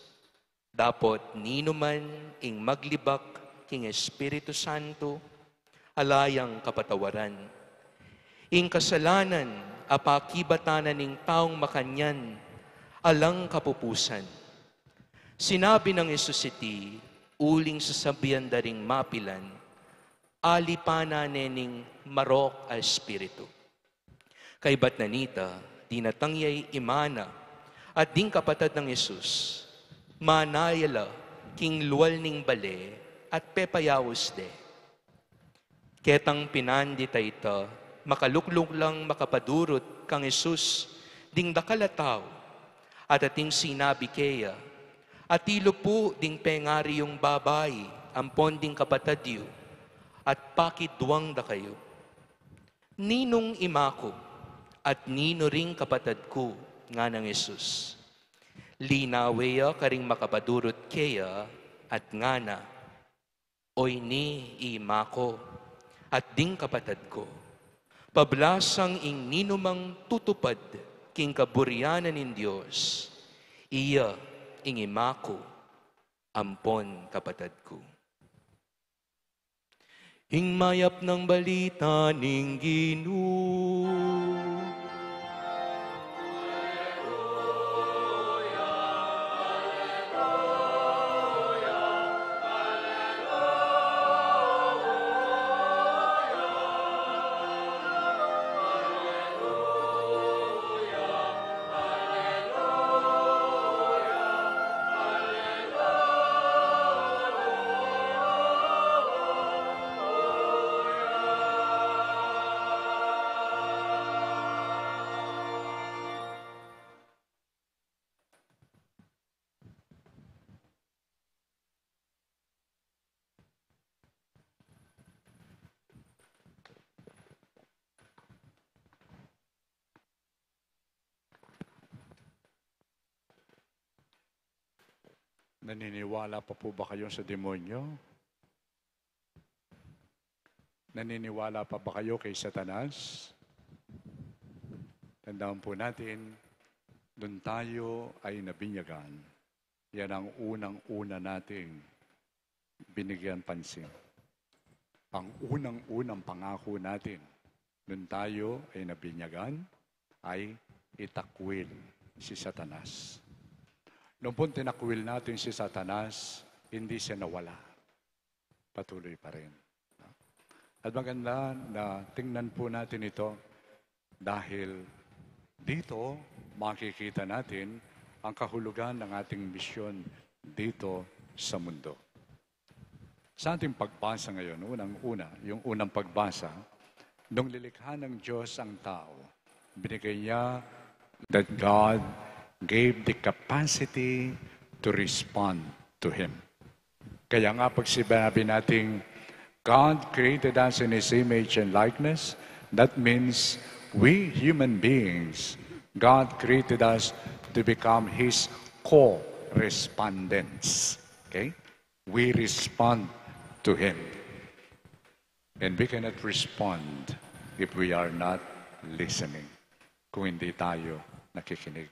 Dapot ninuman ing maglibak king Espiritu Santo, ala yang kapatawaran. Ing kasalanan a pakibatan na ning taung makanyan, alang kapupusan. Sinabi nang Jesus iti, uling sasabian da ring mapilan, alipanan ne ning marok a espiritu. Kaybat na nita, dinatang ya i ima na at ding kapatad nang Jesus, mana ya la king lual ning bale at pepayaus de. Ketang pinandit a ita, makalukluk lang makapadurut kang Jesus ding dakal a tau, at ating sinabi keya, atilu pu ding pengari yung babai ampon ding kapatad yu, at pakidwang da kayu. Ninung ima ku, at ninu ring kapatad ku? Nganang Jesus. Linawe ya karing makapadurut keya, at ngana, oyni i ima ku, at ding kapatad ku. Pablasang ing ninumang tutupad king kaburian na ning Dios, iya ing ima ku ampon kapatad ku. Ing mayap nang balita ning Ginu. Naniniwala pa po ba kayo sa demonyo? Naniniwala pa ba kayo kay Satanas? Tandaan po natin, nung tayo ay nabinyagan, yan ang unang-una nating binigyan pansin. Ang unang-unang pangako natin, nung tayo ay nabinyagan, ay itakwil si Satanas. Nung pong tinakwil natin si Satanas, hindi siya nawala. Patuloy pa rin. At maganda na tingnan po natin ito dahil dito makikita natin ang kahulugan ng ating misyon dito sa mundo. Sa ating pagbasa ngayon, unang-una, yung unang pagbasa, nung lilikha ng Diyos ang tao, binigay niya that God gave the capacity to respond to Him. Kaya nga pag sinabi nating God created us in His image and likeness, that means we human beings, God created us to become His co-respondents. Okay? We respond to Him. And we cannot respond if we are not listening. Kung hindi tayo nakikinig.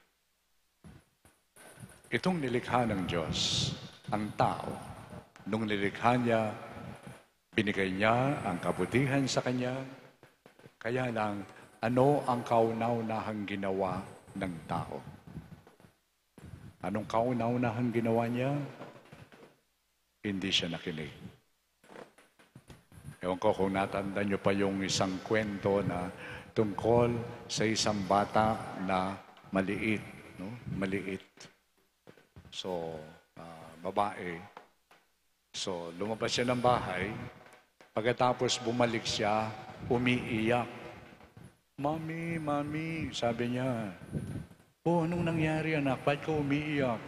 Itong nilikha ng Diyos, ang tao, nung nilikha niya, binigay niya ang kabutihan sa kanya. Kaya lang, ano ang kauna-unahang ginawa ng tao? Anong kauna-unahang ginawa niya? Hindi siya nakinig. Ewan ko kung natanda niyo pa yung isang kwento na tungkol sa isang bata na maliit, no? Maliit. So, ah, babae. So, lumabas siya ng bahay. Pagkatapos bumalik siya, umiiyak. "Mami, mami," sabi niya. "Oh, anong nangyari, anak? Ba't ka umiiyak?"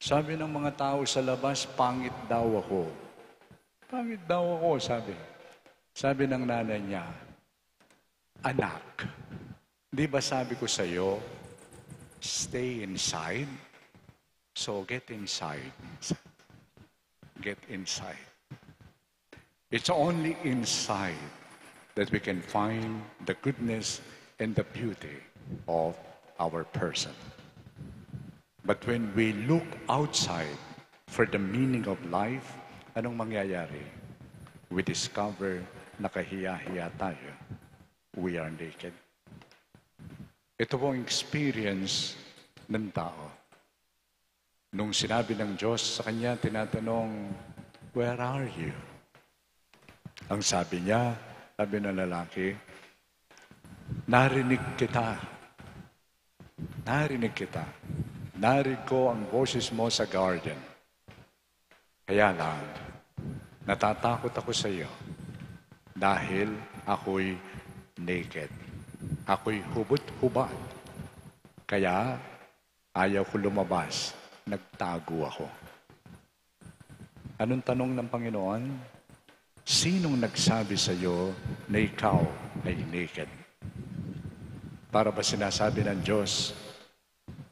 Sabi ng mga tao sa labas, "Pangit daw ako." "Pangit daw ako," sabi. Sabi ng nanay niya, "Anak, di ba sabi ko sa'yo, stay inside? So get inside. Get inside." It's only inside that we can find the goodness and the beauty of our person. But when we look outside for the meaning of life, anong mangyayari? We discover na kahiya-hiya tayo. We are naked. Ito pong experience ng tao. Nung sinabi ng Diyos sa kanya, tinatanong, "Where are you?" Ang sabi niya, sabi ng lalaki, "Narinig kita. Narinig kita. Narinig ko ang boses mo sa garden. Kaya lang, natatakot ako sa iyo dahil ako'y naked. Ako'y hubot-hubad. Kaya ayaw ko lumabas. Nagtago ako." Anong tanong ng Panginoon? "Sinong nagsabi sa iyo na ikaw ay naked?" Para ba sinasabi ng Diyos,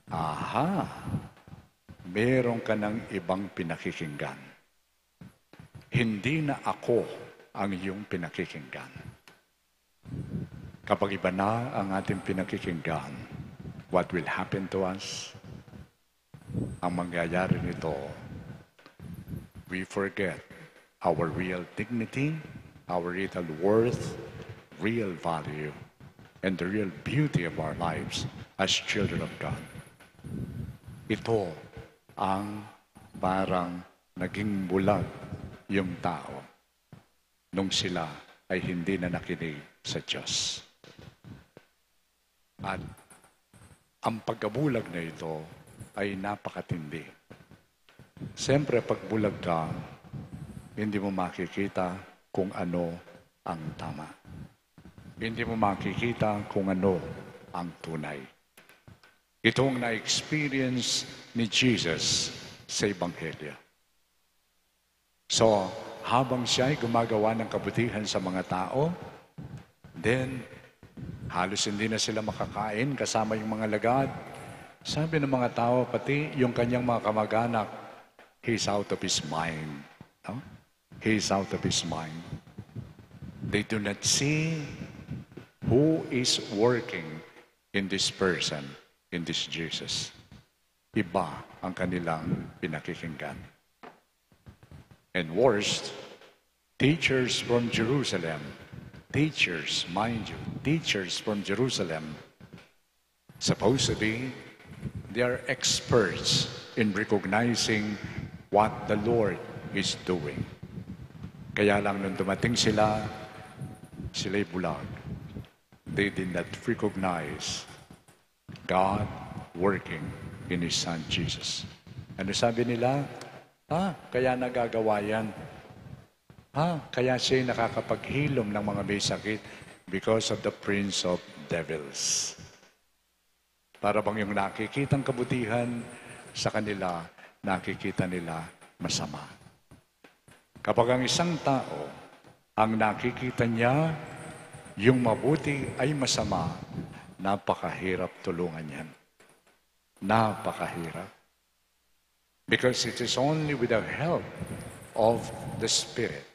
"Aha, meron ka ng ibang pinakikinggan. Hindi na ako ang iyong pinakikinggan." Kapag iba na ang ating pinakikinggan, what will happen to us? Ang mangyayari nito, we forget our real dignity, our real worth, real value, and the real beauty of our lives as children of God. Ito ang parang naging bulag yung tao nung sila ay hindi na nakinig sa Diyos. At ang pagkabulag na ito ay napakatindi. Siyempre, pag bulag ka, hindi mo makikita kung ano ang tama. Hindi mo makikita kung ano ang tunay. Itong na-experience ni Jesus sa Ebanghelyo. So, habang siya ay gumagawa ng kabutihan sa mga tao, then, halos hindi na sila makakain kasama yung mga lagad. Sabi ng mga tao, pati yung kanyang mga kamag-anak, "He's out of his mind." No? "He's out of his mind." They do not see who is working in this person, in this Jesus. Iba ang kanilang pinakikinggan. And worst, teachers from Jerusalem, teachers, mind you, teachers from Jerusalem, supposedly, they are experts in recognizing what the Lord is doing. Kaya lang nung dumating sila, sila'y bulag. They did not recognize God working in His Son Jesus. Ano sabi nila? Ah, kaya nagagawa yan. Ah, kaya siya'y nakakapaghilom ng mga may sakit because of the prince of devils. Para bang yung nakikitang kabutihan sa kanila, nakikita nila masama. Kapag ang isang tao, ang nakikita niya, yung mabuti ay masama, napakahirap tulungan yan. Napakahirap. Because it is only with the help of the Spirit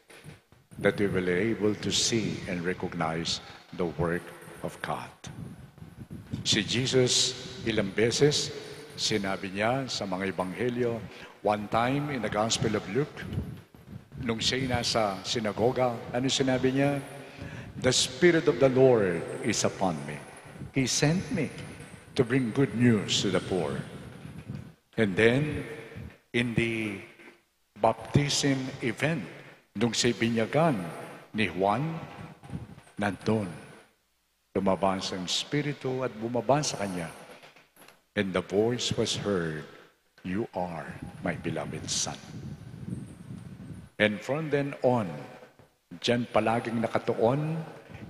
that we will be able to see and recognize the work of God. Si Jesus, ilang beses, sinabi niya sa mga ebanghelyo, one time in the Gospel of Luke, nung siya'y nasa sinagoga, ano sinabi niya? "The Spirit of the Lord is upon me. He sent me to bring good news to the poor." And then, in the baptism event, nung siya'y binyagan ni Juan, nandun, lumabas ang Espiritu at bumaba sa kanya. And the voice was heard, "You are my beloved Son." And from then on, diyan palaging nakatuon,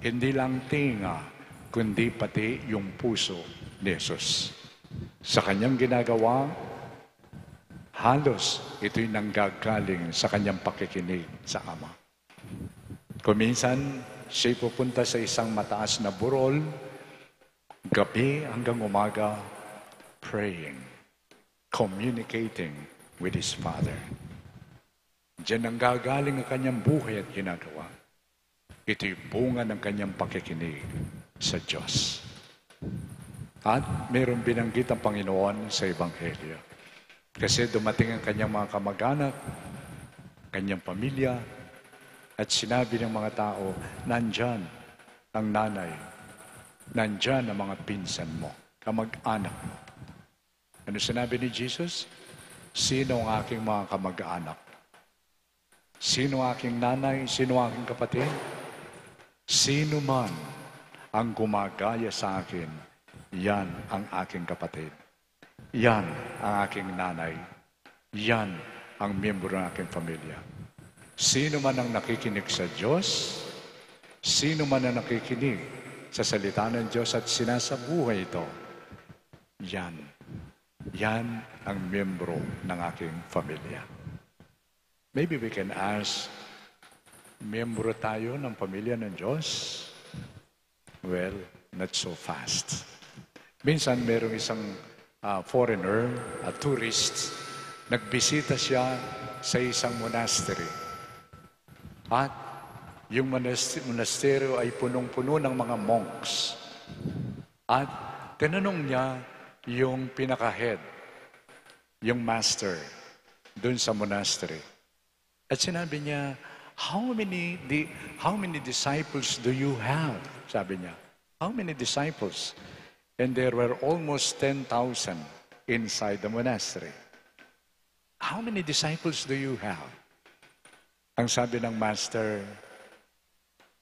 hindi lang tinga, kundi pati yung puso ni Jesus. Sa kanyang ginagawa, halos ito'y nanggagaling sa kanyang pakikinig sa Ama. Kung minsan, siya'y pupunta sa isang mataas na burol, gabi hanggang umaga, praying, communicating with his Father. Diyan nanggagaling ang kanyang buhay at ginagawa. Ito'y bunga ng kanyang pakikinig sa Diyos. At mayroong binanggit ang Panginoon sa Ebanghelyo. Kasi dumating ang kanyang mga kamag-anak, kanyang pamilya, at sinabi ng mga tao, "Nandyan ang nanay, nandyan ang mga pinsan mo, kamag-anak mo." Ano sinabi ni Jesus? "Sino ang aking mga kamag-anak? Sino aking nanay? Sino aking kapatid? Sino man ang gumagaya sa akin, yan ang aking kapatid. Yan ang aking nanay. Yan ang miyembro ng aking pamilya." Sino man ang nakikinig sa Diyos, sino man ang nakikinig sa salita ng Diyos at sinasabuhay ito, yan, yan ang miyembro ng aking pamilya. Maybe we can ask, miyembro tayo ng pamilya ng Diyos? Well, not so fast. Minsan, merong isang, ah, foreigner, a tourist, nagbisita siya sa isang monastery. At yung monas-, monasteryo ay punong-puno ng mga monks. At tinanong niya yung pinaka-head, yung master, dun sa monastery. At sinabi niya, "How many di-, how many disciples do you have?" Sabi niya, "How many disciples?" And there were almost ten thousand inside the monastery. "How many disciples do you have?" Ang sabi ng master,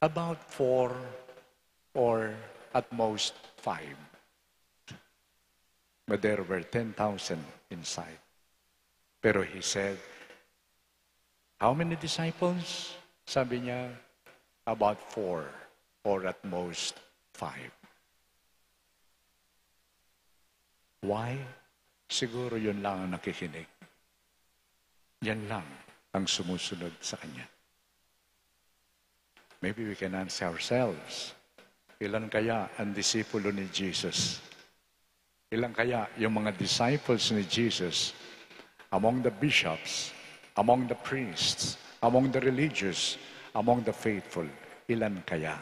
"About four or at most five." But there were ten thousand inside. Pero he said, "How many disciples?" Sabi niya, "About four or at most five." Why? Siguro yun lang ang nakikinig. Yan lang ang sumusunod sa kanya. Maybe we can ask ourselves, ilan kaya ang disipulo ni Jesus? Ilan kaya yung mga disciples ni Jesus among the bishops, among the priests, among the religious, among the faithful? Ilan kaya?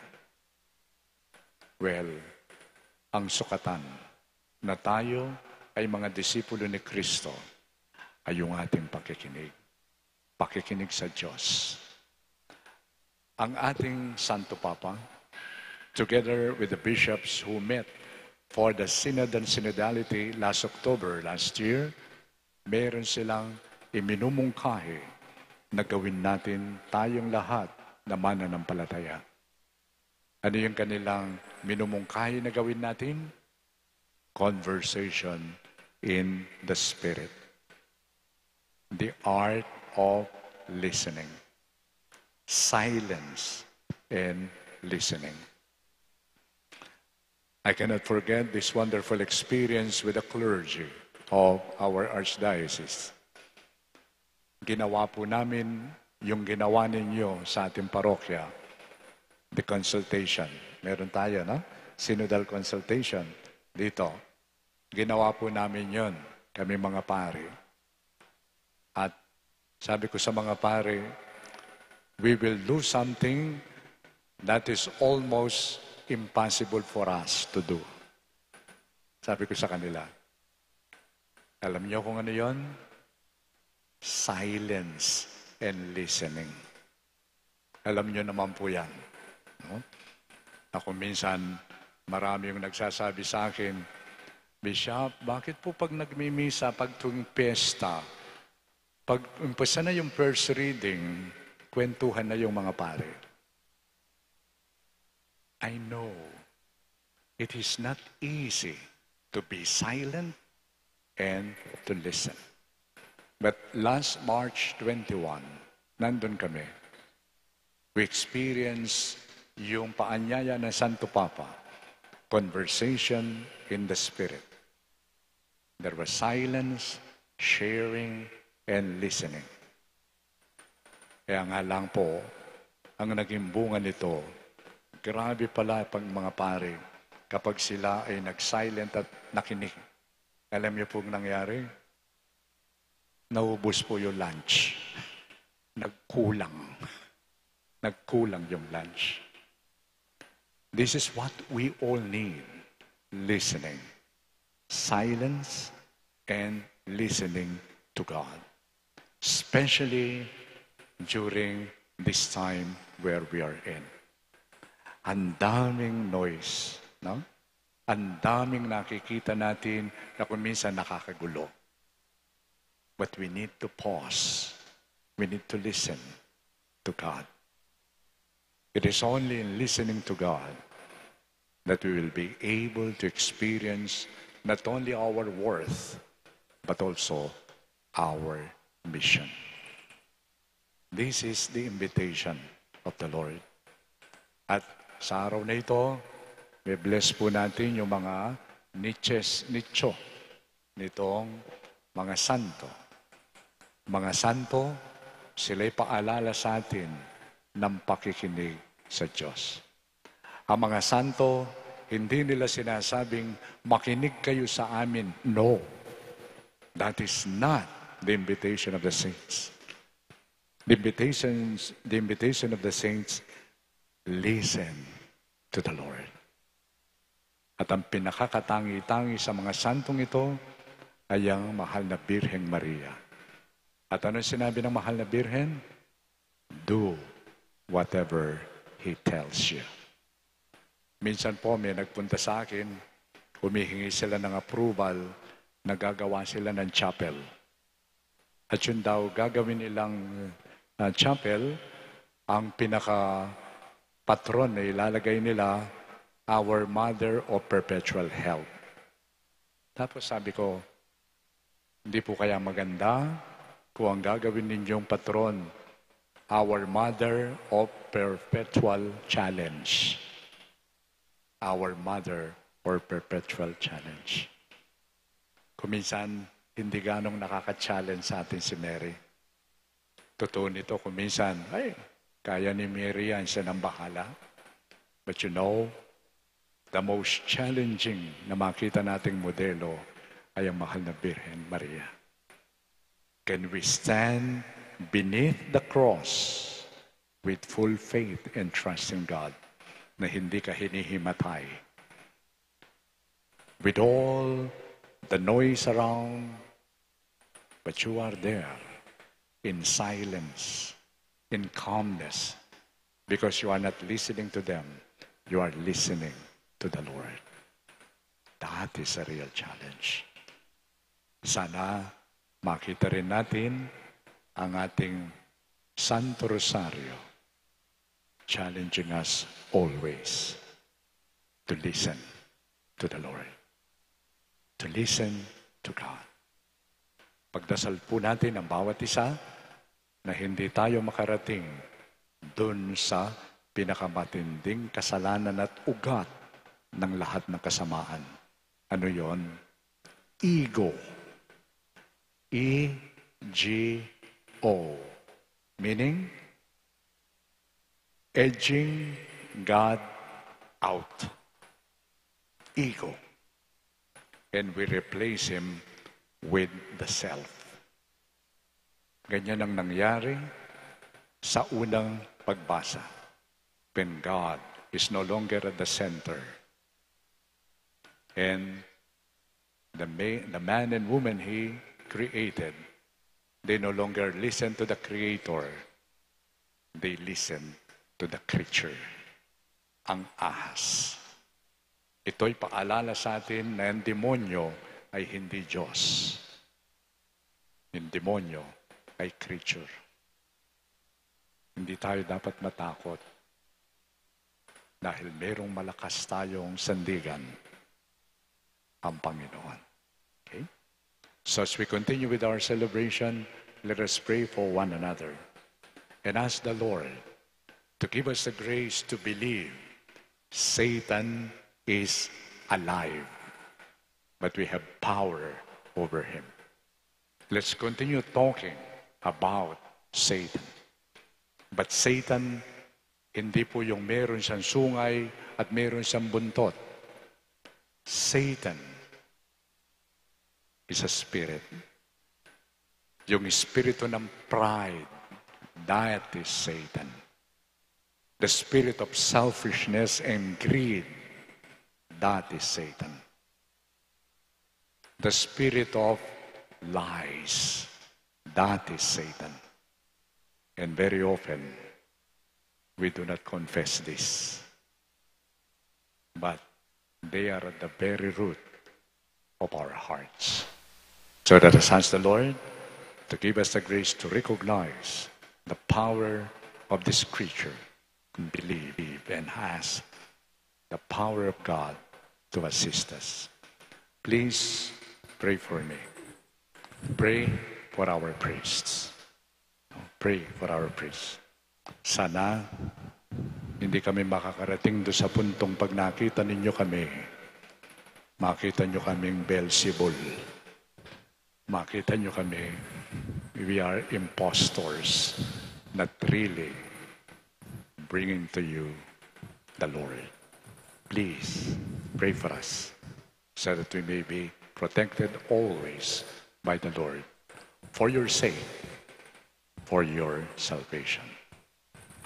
Well, ang sukatan na tayo ay mga disipulo ni Kristo ay yung ating pakikinig. Pakikinig sa Diyos. Ang ating Santo Papa, together with the bishops who met for the Synod and Synodality last October last year, meron silang iminumungkahi na gawin natin tayong lahat na mananampalataya. Ano yung kanilang minumungkahi na gawin natin? Conversation in the Spirit. The art of listening. Silence and listening. I cannot forget this wonderful experience with the clergy of our archdiocese. Ginawa po namin yung ginawa ninyo sa ating parokya, the consultation. Meron tayo, no? Synodal consultation dito. Ginawa po namin yon, kami mga pari. At sabi ko sa mga pari, "We will do something that is almost impossible for us to do." Sabi ko sa kanila, "Alam niyo kung ano yon? Silence and listening." Alam niyo naman po yan, no? Ako minsan, marami yung nagsasabi sa akin, "Bishop, bakit po pag nagmimisa, pag tuwing piyesta, pag umpisa na yung first reading, kwentuhan na yung mga pare?" I know it is not easy to be silent and to listen. But last March twenty-one, nandun kami. We experienced yung paanyaya ng Santo Papa, conversation in the Spirit. There was silence, sharing, and listening. Kaya nga lang po, ang naging bunga nito, grabe pala pang mga pare kapag sila ay nag-silent at nakinig. Alam niyo pong nangyari? Naubos po yung lunch. Nagkulang. Nagkulang yung lunch. This is what we all need. Listening. Silence and listening to God. Especially during this time where we are in. Ang daming noise, no? Ang daming nakikita natin na kung minsan nakakagulo. But we need to pause. We need to listen to God. It is only in listening to God that we will be able to experience not only our worth, but also our mission. This is the invitation of the Lord. At sa araw na ito, i-bless po natin yung mga niches, nicho nitong mga santo. Mga santo, sila'y paalala sa atin ng pakikinig sa Diyos. Ang mga santo, hindi nila sinasabing, "Makinig kayo sa amin." No. That is not the invitation of the saints. The invitations, the invitation of the saints, listen to the Lord. At ang pinakakatangi-tangi sa mga santong ito ay ang mahal na Birheng Maria. At ano sinabi ng mahal na Birhen? "Do whatever He tells you." Minsan po may nagpunta sa akin, humihingi sila ng approval na gagawa sila ng chapel. At yun daw gagawin nilang, ah, chapel, ang pinaka patron na ilalagay nila, "Our Mother of Perpetual Help." Tapos sabi ko, "Hindi po kaya maganda kung ang gagawin ninyong patron, Our Mother of Perpetual Challenge?" Our Mother or Perpetual Challenge. Kung minsan, hindi ganong nakaka-challenge sa atin si Mary. Totoo nito, kung minsan, "Ay, kaya ni Mary yan, siya nang bahala." But you know, the most challenging na makita nating modelo ay ang mahal na Birhen Maria. Can we stand beneath the cross with full faith and trust in God na hindi ka hinihimatay? with all the noise around, but you are there in silence, in calmness, because you are not listening to them, you are listening to the Lord. That is a real challenge. Sana makita rin natin ang ating Santo Rosario challenging us always to listen to the Lord, to listen to God. Pagdasal po natin ang bawat isa na hindi tayo makarating dun sa pinakamatinding kasalanan at ugat ng lahat ng kasamaan. Ano yon? Ego. E G O. Meaning, edging God out. Ego. And we replace him with the self. Ganyan ang nangyari sa unang pagbasa. When God is no longer at the center. And the, ma- the man and woman he created, they no longer listen to the Creator. They listen to the creature. Ang ahas. Ito'y paalala sa atin na ang demonyo ay hindi Diyos. Yung demonyo ay creature. Hindi tayo dapat matakot dahil merong malakas tayong sandigan, ang Panginoon. Okay? So as we continue with our celebration, let us pray for one another and ask the Lord to give us the grace to believe Satan is alive, but we have power over him. Let's continue talking about Satan. But Satan, hindi po yung meron siyang sungay at meron siyang buntot. Satan is a spirit. Yung espiritu ng pride, that is Satan. The spirit of selfishness and greed, that is Satan. The spirit of lies, that is Satan. And very often, we do not confess this. But they are at the very root of our hearts. So let us ask the Lord to give us the grace to recognize the power of this creature and believe and ask the power of God to assist us. Please pray for me. Pray for our priests. Pray for our priests. Sana hindi kami makakarating do sa puntong pag nakita ninyo kami, makita nyo kaming Beelzebul. Makita nyo kami, we are impostors, not really bringing to you the Lord. Please pray for us so that we may be protected always by the Lord for your sake, for your salvation.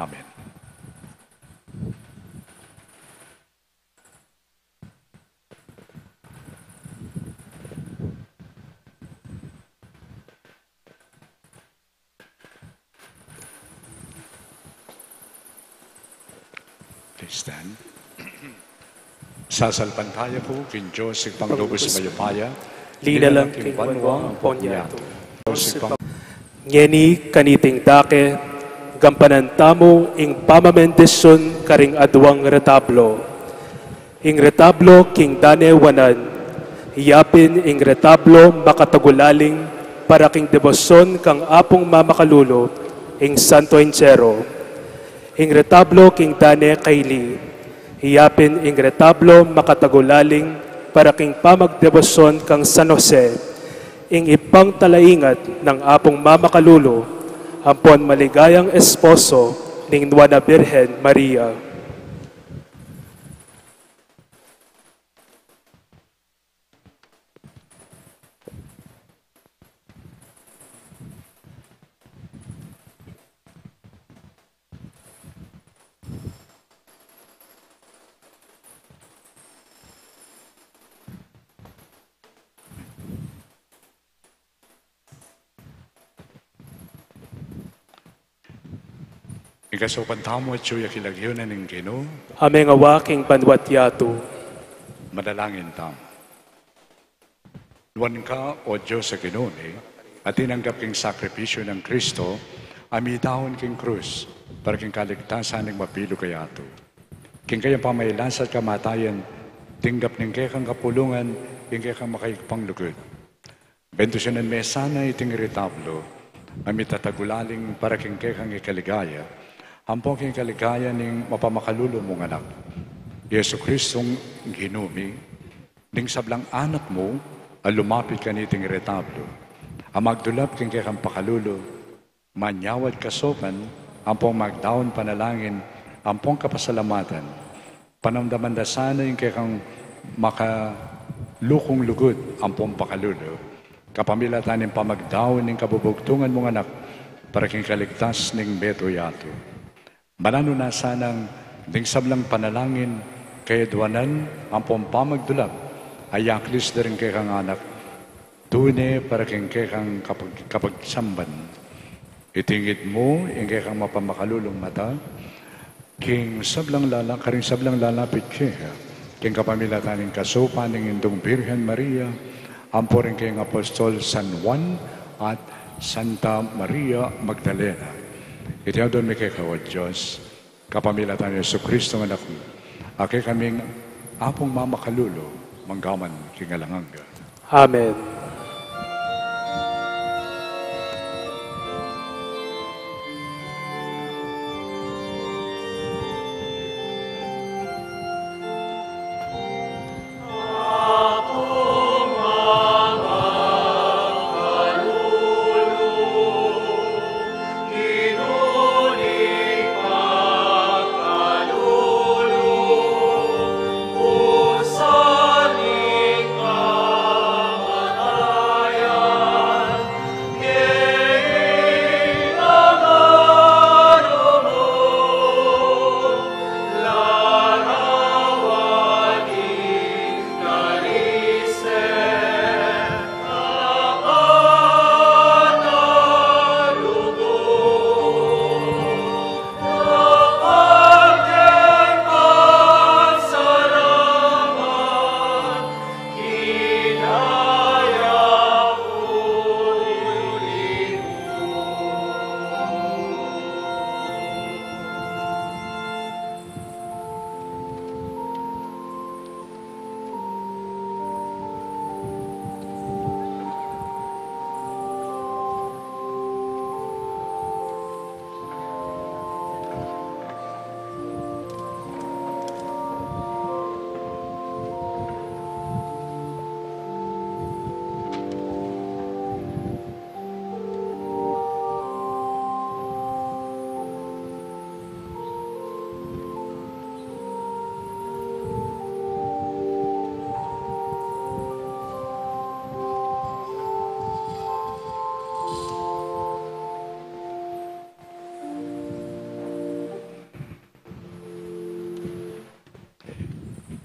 Amen. Please stand. Sasalpantaya ku king Dios Ibpang lubus mayupaya, linalang king banua ampon yatu. Dios Ibpang Ngeni kaniting dake, gampanan tamu ing pamabendisyun karing aduang retablo. Ing retablo king dane wanan, yapin ing retablo makatagulaling para king debosyon kang Apung Mamakalulu, ing Santo Encierro. Ing retablo king dane kaili, yapin ing retablo makatagulaling para king pamagdebosyon kang San Jose, ing ibpang talaingat nang Apung Mamakalulu, ampon maligayang esposo ning Nuan a Birhen Maria. Ing kasaupan tamu atyu ya king lagyu na ning Ginu. Ame nga wa king banwa't yatu. Manalangin tamu. Nuan ka, O Dios a Ginu mi, a tinanggap king sakripisyu nang Kristo a midaun king krus para king kaligtasan ning mabilug a yatu. King kayang pamagkasakit at kamatayan, tinggap ning kekang kapulungan ing kekang makaigpang lugud. Bendisyunan me sana iting retablo a mitatagulaling para king kekang ikaligaya ampong king ikaligaya ning mapamakalulu mung Anak, Jesucristong Ginu mi. Ding sablang anak mu a lumapit kaniting retablo a magdulap king kekang pakalulu, manyawad kasaupan ampong magdaun panalangin ampong kapasalamatan, panamdaman da sana ing kekang makalukung lugud ampong pakalulu kapamilatan ning pamagdaun ning kabubugtungan mung Anak para king kaligtas ning metung yatu. Mananu na sanang ding sablang panalangin, kayadwanan ampong pamagdulap a yaklis da ring kekang anak, tune para king kekang kapag-, kapagsamban. Itingid mu ing kekang mapamakalulung mata king sablang lala-, karing sablang lalapit keka, king kapamilatan ning kasaupan ning Indung Birhen Maria, ampo ring kayang apostol San Juan at Santa Maria Magdalena. Iti adwan mi keka, O Dios, kapamilatan nang Jesucristong Anak mu, a kekaming Apung mamakalulu, manggaman king alang angga. Amen.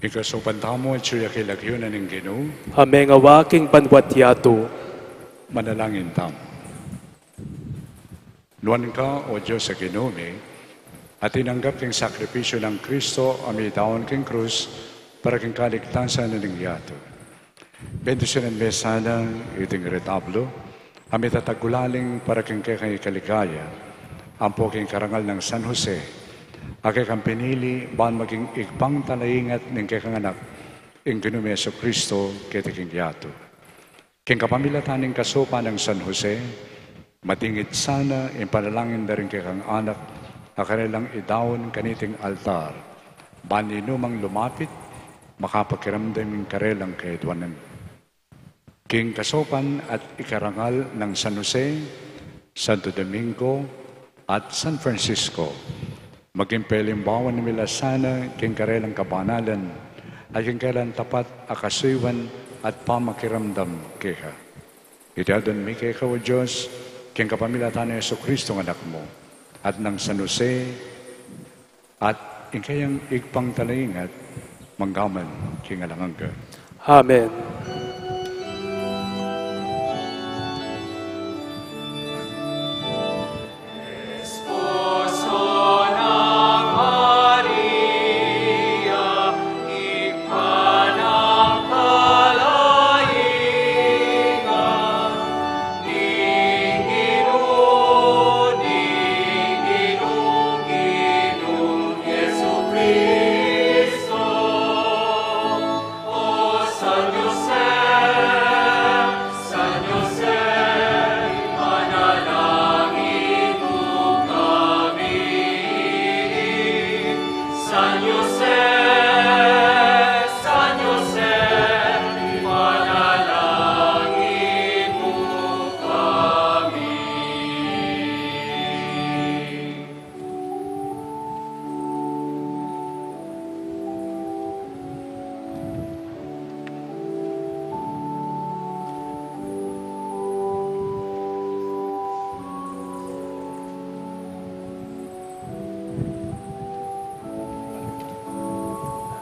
Ing kasaupan tamu atyu ya king lagyu na ning Ginu. Ame nga wa king banwa't yatu. Manalangin tamu. Nuan ka, O Dios a Ginu mi, a tinanggap king sakripisyu nang Kristo a midaun king krus para king kaligtasan ning yatu. Bendisyunan me sana iting retablo a mitatagulaling para king kekang ikaligaya, ampo king karangal nang San Jose, a kekang pinili ban maging ibpang talaingat ning kekang Anak, ing Ginu ming Jesucristo, keti king yatu. King kapamilatan ning kasaupan nang San Jose, matingid sana ing panalangin da ring kekang anak a karelang idaun kaniting altar, ban ninumang lumapit, makapakiramdam ing karelang kayadwanan. King kasaupan at ikarangal nang San Jose, Santo Domingo, at San Francisco, maging palimbawa na mi la sana king karelang kabanalan, at king karelang tapat a kasuyuan at pamakiramdam keka. Iti adwan mi keka, O Dios, king kapamilatan nang Jesucristong Anak mu, at nang San Jose, at ing kayang ibpang talaingat, manggaman king alang angga. Amen.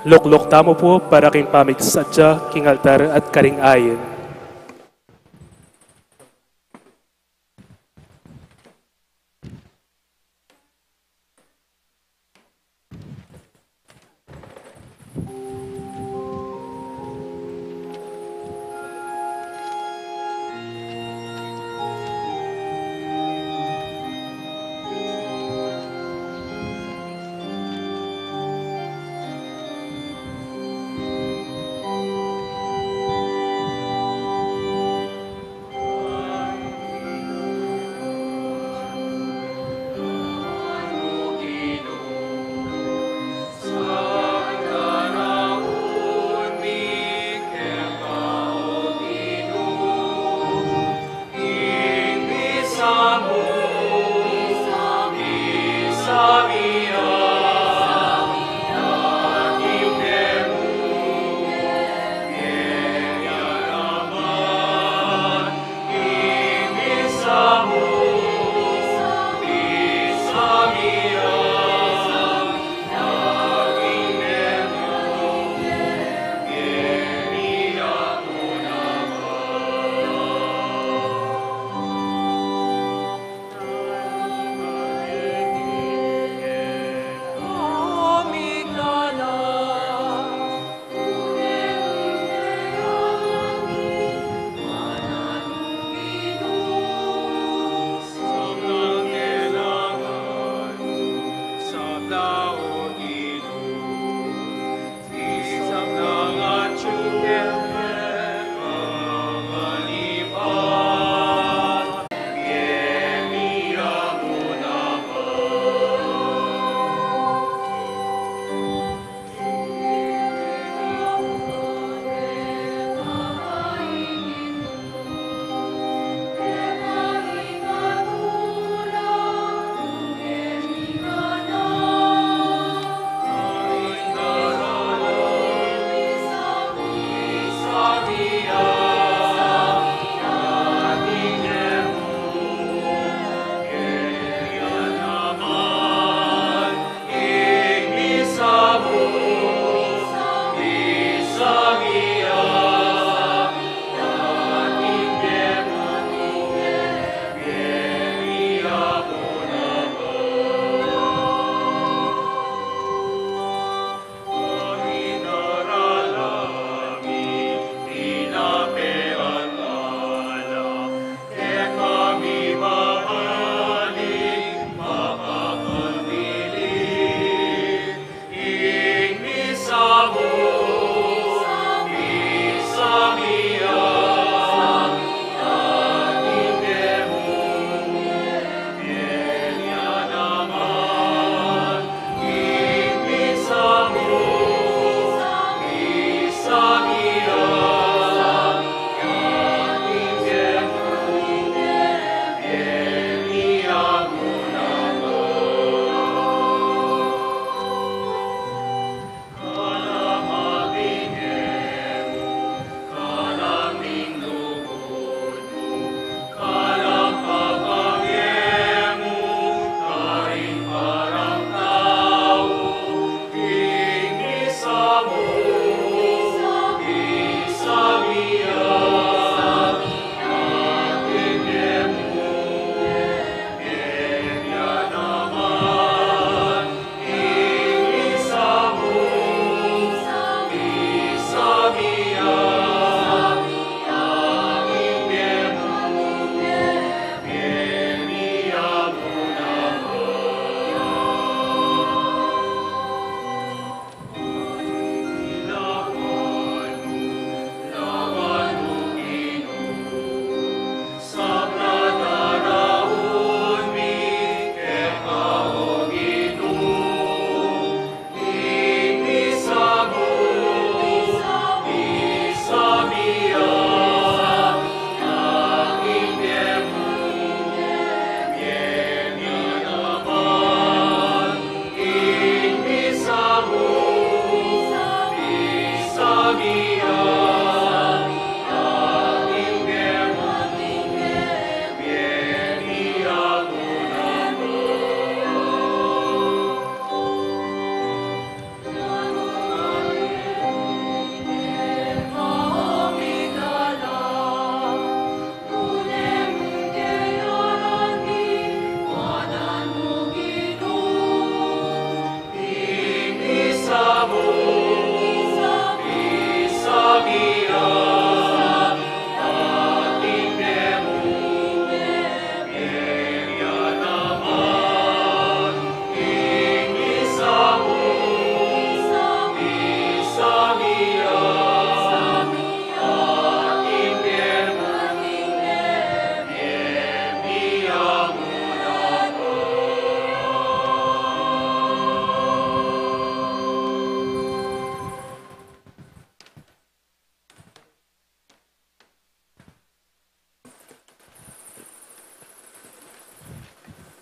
Lukluk tamu pu para king pamiksadya king altar at karing ayin.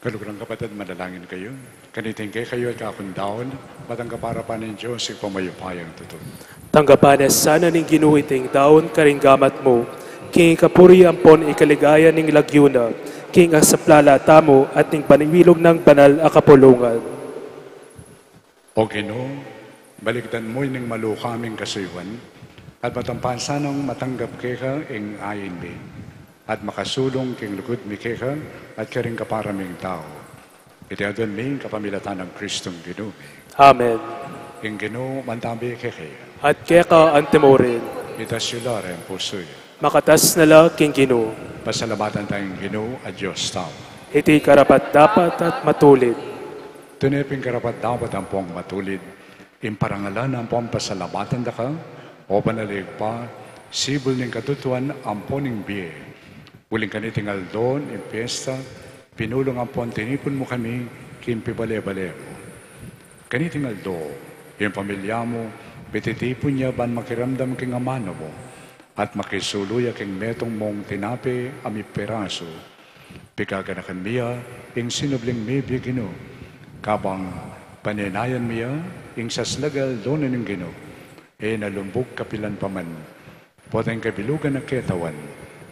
Kaluguran kapatad, manalangin kayu. Kaniting kekayu at kakung daun, matanggap ya ning Dios, Ibpang mayupayang tutu. Tanggapan na sana ning Ginu iting daun karing gamat mu, king kapurian ampon ikaligaya ning lagyu na, king asaplala tamu at ning pambilug nang banal a kapulungan. O Ginu, balikdan mu ining malu kaming kasuyuan, at matampan sanang matanggap keka ing ain mi, at makasulung king lugud mi keka at karing kapara ming tau. Iti adwan mi king kapamilatan nang Kristong Ginu mi. Amen. Ing Ginu mantabi kekayu. At keka antimurin. Itas yu la ring pusu yu. Makatas na la king Ginu. Pasalamatan taya ing Ginu a Dios tamu. Iti karapat-dapat at matulid. Tune pin karapat-dapat ampong matulid, ing parangalan ampong pasalamatan da ka, o banal a Ibpa, sibul ning katutuan ampon ning bie. Uling kaniting aldo ning piesta, pinulung ampon tinipun mu kami king pibale-bale mu. Kaniting aldo, ing pamilya mu, pititipun ya ban makiramdam king amanu mu, at makisulu ya king metung mung tinape a mipirasu. Pigaganakan mi ya ing sinubling mebie, Ginu, kabang panenayan mi ya ing saslag a aldo na ning Ginu, e na lumbug kapilan pa man, potang kabilugan na ketawan,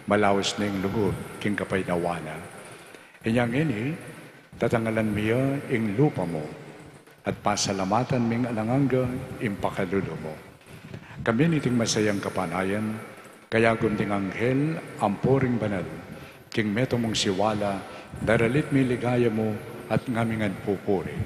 malaus na ing lugud king kapaynawan na. Inya ngeni, tatangalan mi ya ing lupa mu, at pasalamatan ming alang angga ing pakalulu mu. Kambe niting masayang kapanayan, kayagum ding anghel ampo ring banal, king metung mung siwala, daralit mi ing ligaya mu at ngaming pupuri.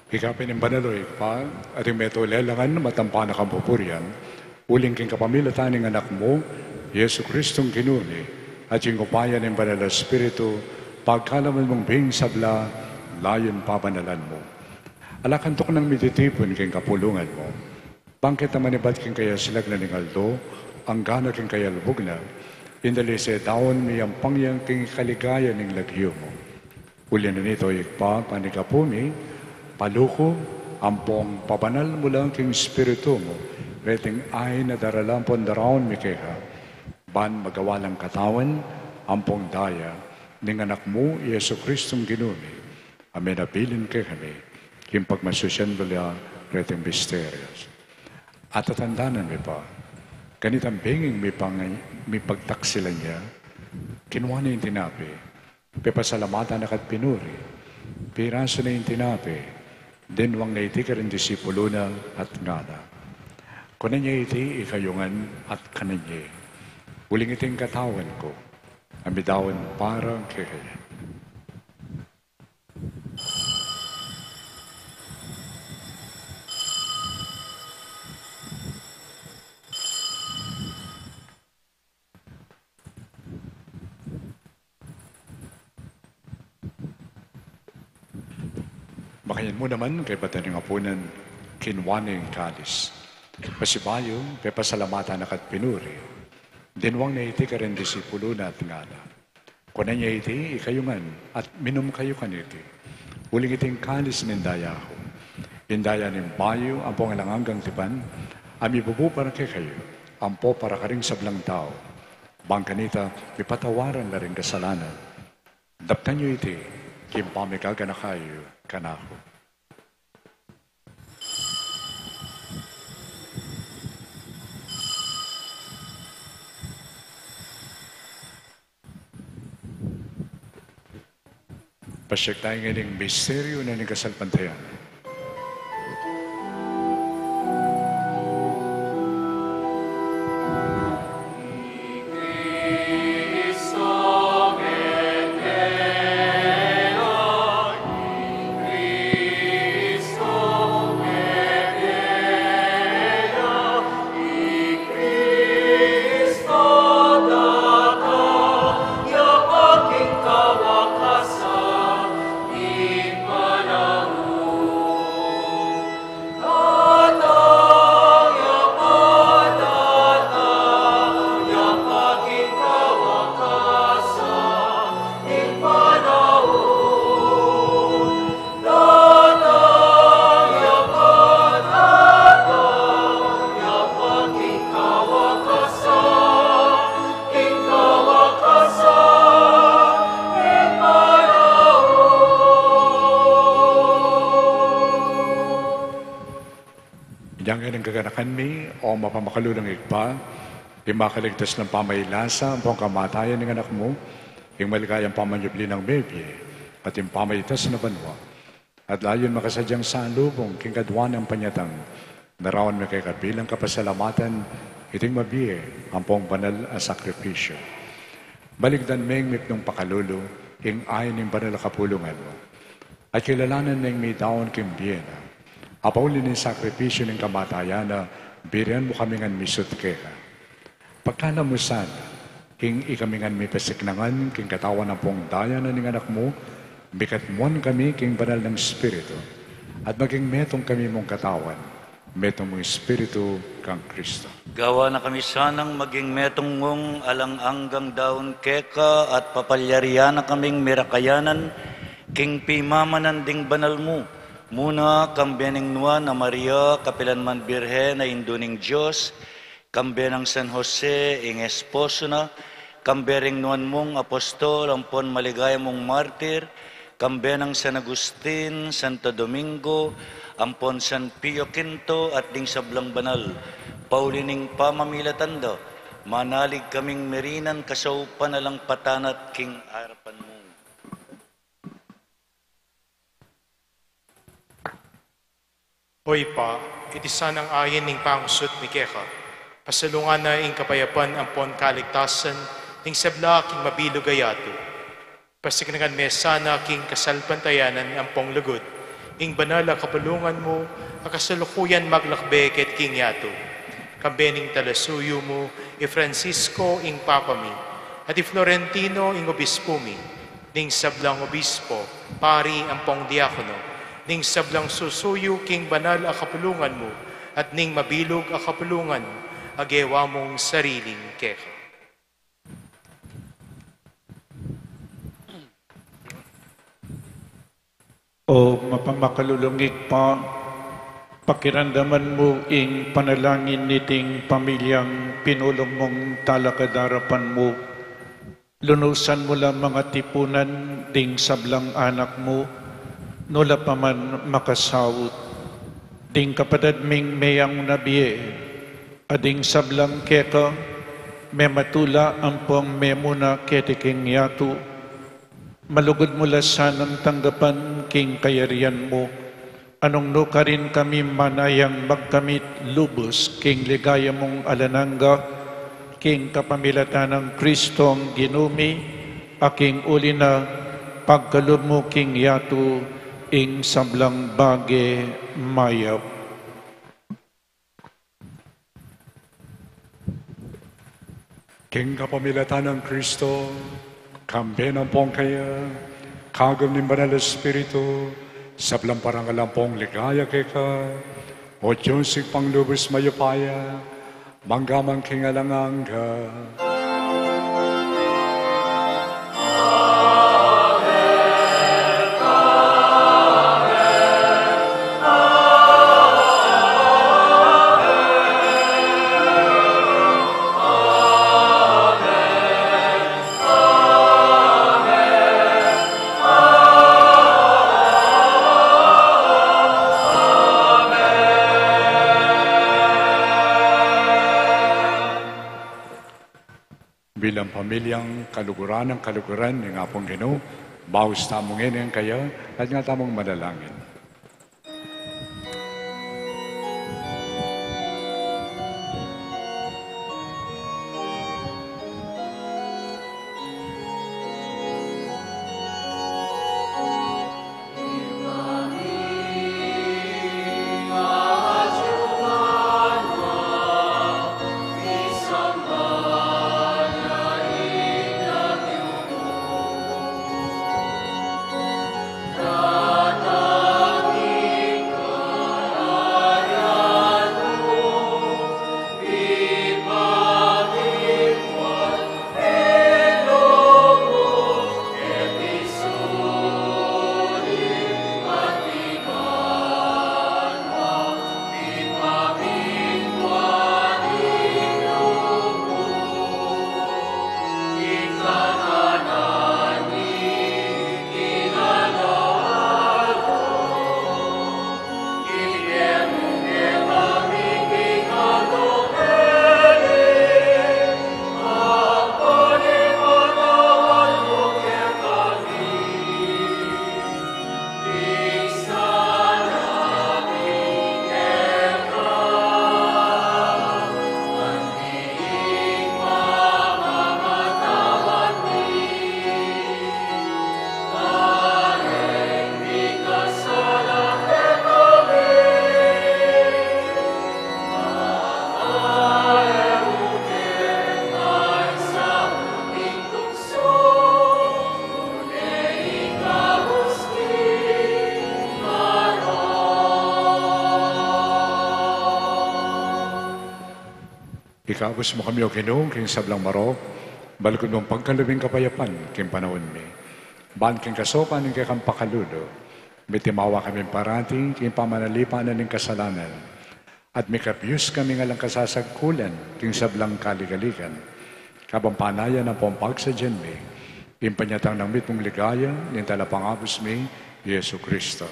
Ika pin ing banal, o Ibpa, at ing metung a lelangan matampan na kang pupurian, uling king kapamilatan ning Anak mu, Jesucristong Ginu mi, at king upaya ning Banal a Espiritu, pagkalaman mung bing sabla, layun pabanalan mu. Ala kang tuknang mititipun king kapulungan mu. Bang keta manibat king kayaslag na ning aldo, anggana king kayalbug na, ing dalise daun miyampang ya king kaligayan ning lagyu mu. Uli na nito, Ibpa, panyawad mi, paluku, ampong pabanal mu la king Espiritu mu, reting ain a daralan ampong daraun mi keka, ban magawa lang katawan, ampong daya, ning Anak mu, Jesucristong Ginu mi, a menabilin kekami, king pagmasusian mu la reting misterios. At tatandanan mi pa, kanitang benging mipang-, mipagtaksilan ya, kinua ne ing tinape, pepasalamatan na ka't pinuri, pirasu ne ing tinape, dinwang ne iti karing disipulu na at ngana: Kunan ye iti ikayu ngan at kanan ye, uling iti ing katawan ku, a midaun para kekayu. Makanyan mu naman, kaybat da ning apunan, kinua ne ing kalis. Pasibayu, pepasalamatan na ka't pinuri, dinwang ne iti karing disipulu na at ngana: Kunan ye iti ikayu ngan, at minum kayu kaniti, uling iti ing kalis ning daya ku, Ing daya ning bayu ampong alang anggang tipan, a mibubu para kekayu, ampo para karing sablang tau. Bang kanita, mipatawaran la ring kasalanan. Daptan yu iti, king pamigaganaka yu kanaku. Pasiag tamu ngening misteryu na ning kasalpantayanan. Inyang ngening kaganakan mi, o mapamakalulung Ibpa, ing makaligtas nang pamailasa ampong kamatayan ning Anak mu, ing maligayang pamanyubli nang mebie, at ing pamaitas na banua. At layun makasadyang salubung king kadua nang panyatang, daraun mi keka bilang kapasalamatan iting mabie ampong banal a sakripisyu. Balikdan meng mipnung pakalulu ing ain ning banal a kapulungan mu. At kilalanan meng midaun king bie na. Apauli ning sakripisyu ning kamatayan na, birian mu kami ngan misut keka. Pagkalub mu sana, ing ikami ngan mipasiknangan king katawan ampong daya na ning Anak mu, mikatmuan kami king banal nang Espiritu, at maging metung kami mung katawan, metung mung Espiritu kang Kristo. Gawan na kami sanang maging metung mung alang anggang daun keka, at papalyarian na kaming mirakayanan king pimamanan ding banal mu, muna kambe ning Nuan a Maria, kapilan man Birhen a Indu ning Dios, kambe nang San Jose, ing esposo na, kambe ring nuan mung apostol ampon maligaya mung martir, kambe nang San Agustin, Santo Domingo, ampon San Pio Quinto, at ding sablang banal, pauli ning pamamilatan da, manalig kaming mirinan kasaupan alang patanat king arapan mu. O Ibpa, iti sanang ain ning pangusut mi keka, pasalungan na ing kapayapan ampon kaligtasan ning sabla king mabilug a yatu. Pasiknangan me sana king kasalpantayanan ampong lugud ing banal a kapulungan mu a kasalukuyan maglakbe keti king yatu. Kambe ning talasuyu mu, i Francisco ing Papa mi, at i Florentino ing obispu mi, ding sablang obispo, pari ampong diakono, ding sablang susuyu king banal a kapulungan mu, at ning mabilug a kapulungan a gewa mung sariling keka. O mapamakalulung Ibpa, pakiramdaman mu ing panalangin niting pamilyang pinulung mung talakad arapan mu. Lunusan mu la mangatipunan ding sablang anak mu, nu la pa man makasaut. Ding kapatad ming meyang na bie, a ding sablang keka, mematula ampong memuna keti king yatu, malugud mu la sanang tanggapan king kayarian mu, a nung nukarin kami manayang magkamit lubus king ligaya mung alang angga, king kapamilatan nang Kristong Ginu mi, a king uli na pagkalub mu king yatu ing sablang bage mayap. King kapamilatan nang Kristo, kambe nang pong kaya, kagum ning Banal a Espiritu, sablang parangal ampong ligaya keka, O Dios, Ibpang lubus mayupaya, mangga man king alang angga. Yang pamilyang kaluguran ng kaluguran ning Apung Ginu, baus tamu ngeni kaya, at nga tamung manalangin. Ikabus mu kami, O Ginu, king sablang marok, balugud mung pagkalub ing kapayapan king panaun mi. Ban king kasaupan ning kekang pakalulu, mitimawa kami parati king pamanalipan ning kasalanan, at mikabus kami king alang kasasagkulan king sablang kaligaligan. Kabang panayan ampong pagsadyan mi ing panyatang nang mitmung ligaya ning Talapangabus mi, Jesucristo.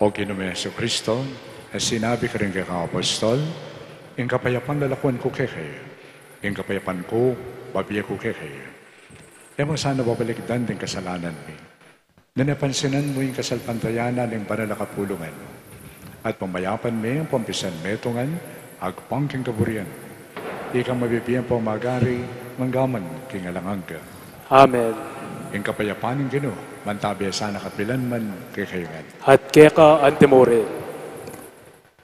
O Ginu ming Jesucristo, a sinabi karing kekang apostol, ing kapayapan lalakwan ku kekayu, ing kapayapan ku bibie ku kekayu. E mu sana babalikdan ding kasalanan mi, nune pansinan mu ing kasalpantayanan ning banal a kapulungan, at pamayapan mi ampong pisan metungan agpang king kaburian. Ikang mabibie ampong magari, mangga man king alang angga. Amen. Ing kapayapan ning Ginu mantabi sana kapilan man kekayu ngan. At keka antimurin.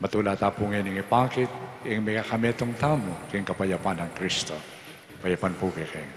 Matula ta pu ngening ipakit ing mikakametung tamu king kapayapan nang Kristo. Kapayapan pu kekayu.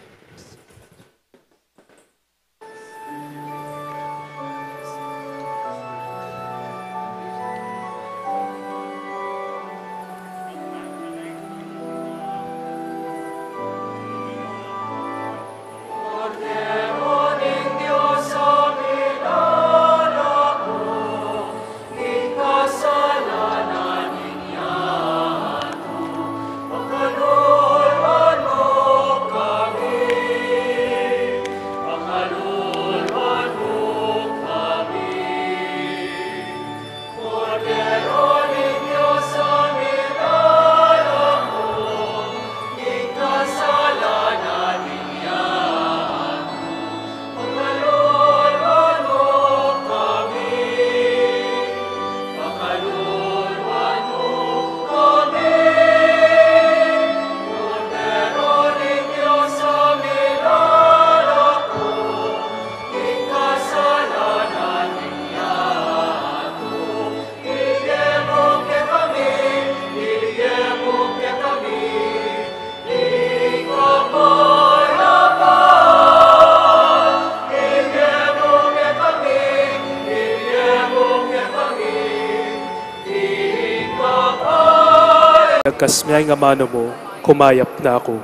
Nagkas mia ing amanu mu, kumayap na ku.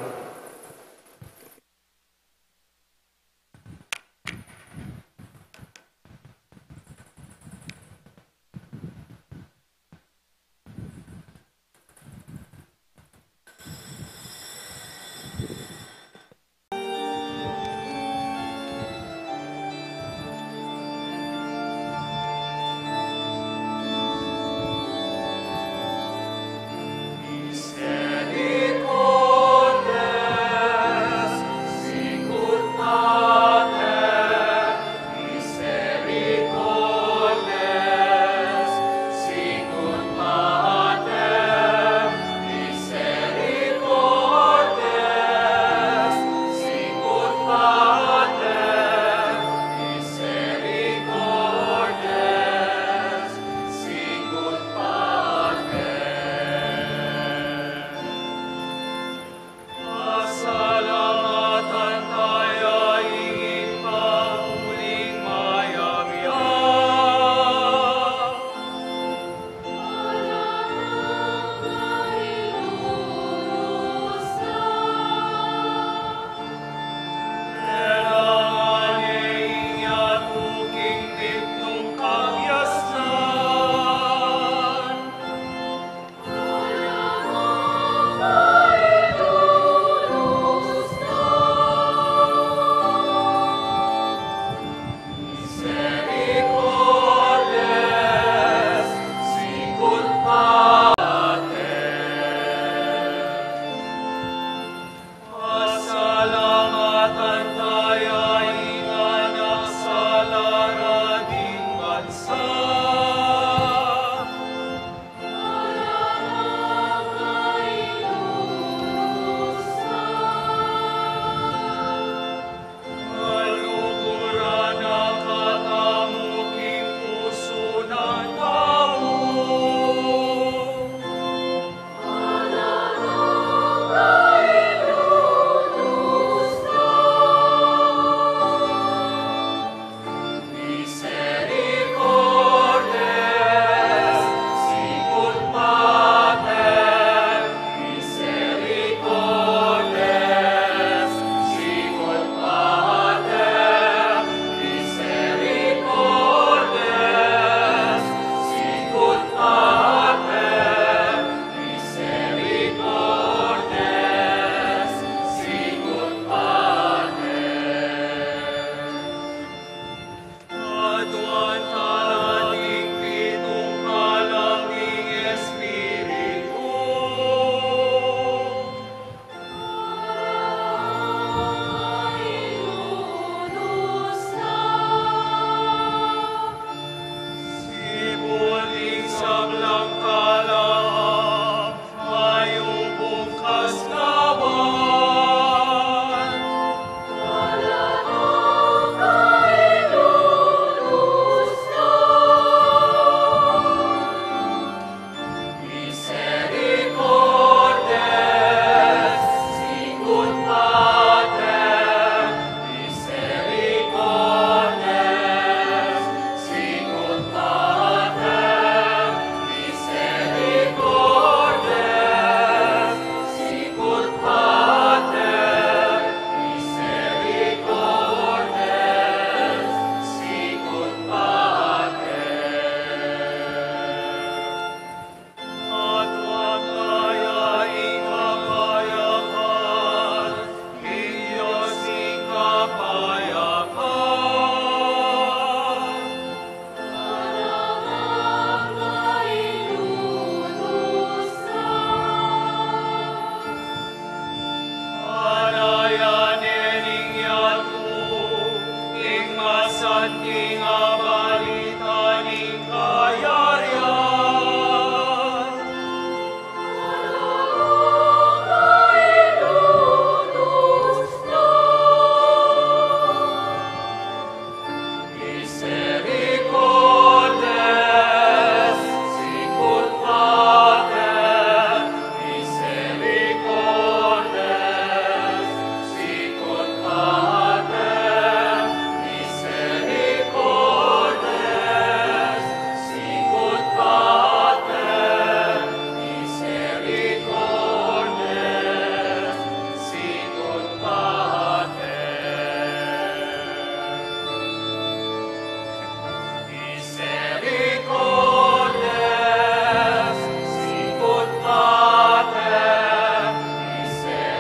Santing a balita ning kayarian. Misericordes, sicut Pater, misericordes, sicut Pater, misericordes, sicut Pater, misericordes, sicut Pater. Misericordes, sicut Pater,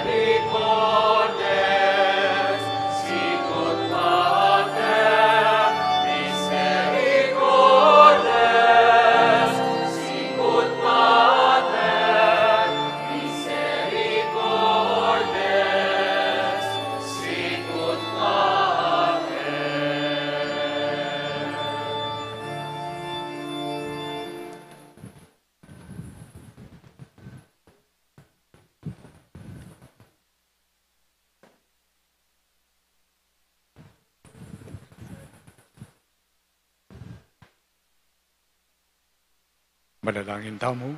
misericordes, sicut Pater, misericordes, sicut Pater, misericordes, sicut Pater. Manalangin tamu.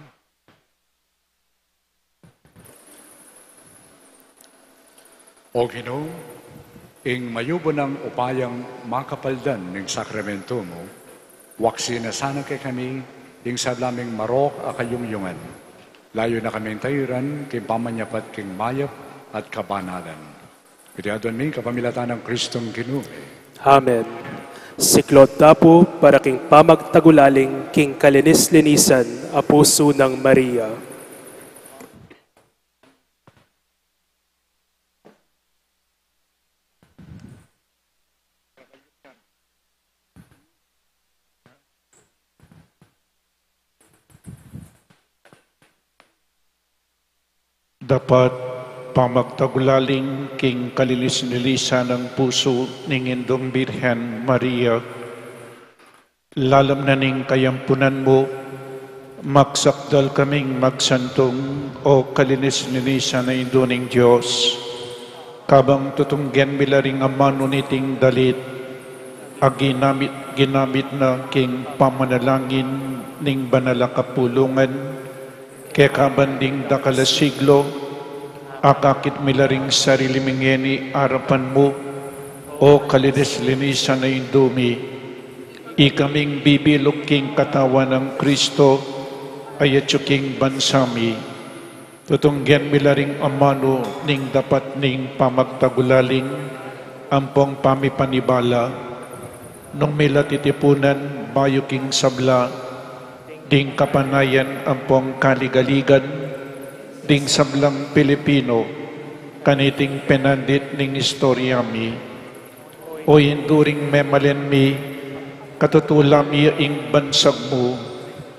O Ginu, ing mayubu nang upayang makapaldan ning sakramentu mu, waksi na sana kekami ing sabla ming marok a kayungyungan. Layu na kaming tairan king pamanyapat king mayap at kabanalan. Iti aduan mi kapamilatan nang Kristong Ginu mi. Amen. Siklaud ta pu para king pamagtagulaling king kalinis-linisan a pusu nang Maria. Dapat pamagtagulaling king kalinis-linisan a pusu ning Indung Birhen Maria. Lalam na ning kayampunan mu, magsakdal kaming magsantung, o kalinis-linisan a Indu ning Dios. Kabang tutunggen mi la ring amanu niting dalit a ginamit, ginamit na king pamanalangin ning banal a kapulungan, keka ban ding dakal a siglo, akakit mi la ring sarili mi ngeni arapan mu, o kalinis-linisan a Indu mi. Ikaming bibilug king Katawan nang Kristo, a yatsu king bansa mi. Tutunggen mi la ring amanu ning dapat ning pamagtagulaling ampong pamipanibala, nung mi la titipunan bayu king sabla ding kapanayan ampong kaligaligan ding sablang Pilipino kaniting penandit ning istorya mi. O Indu ring memalen mi, katutula mi ing bansag mu,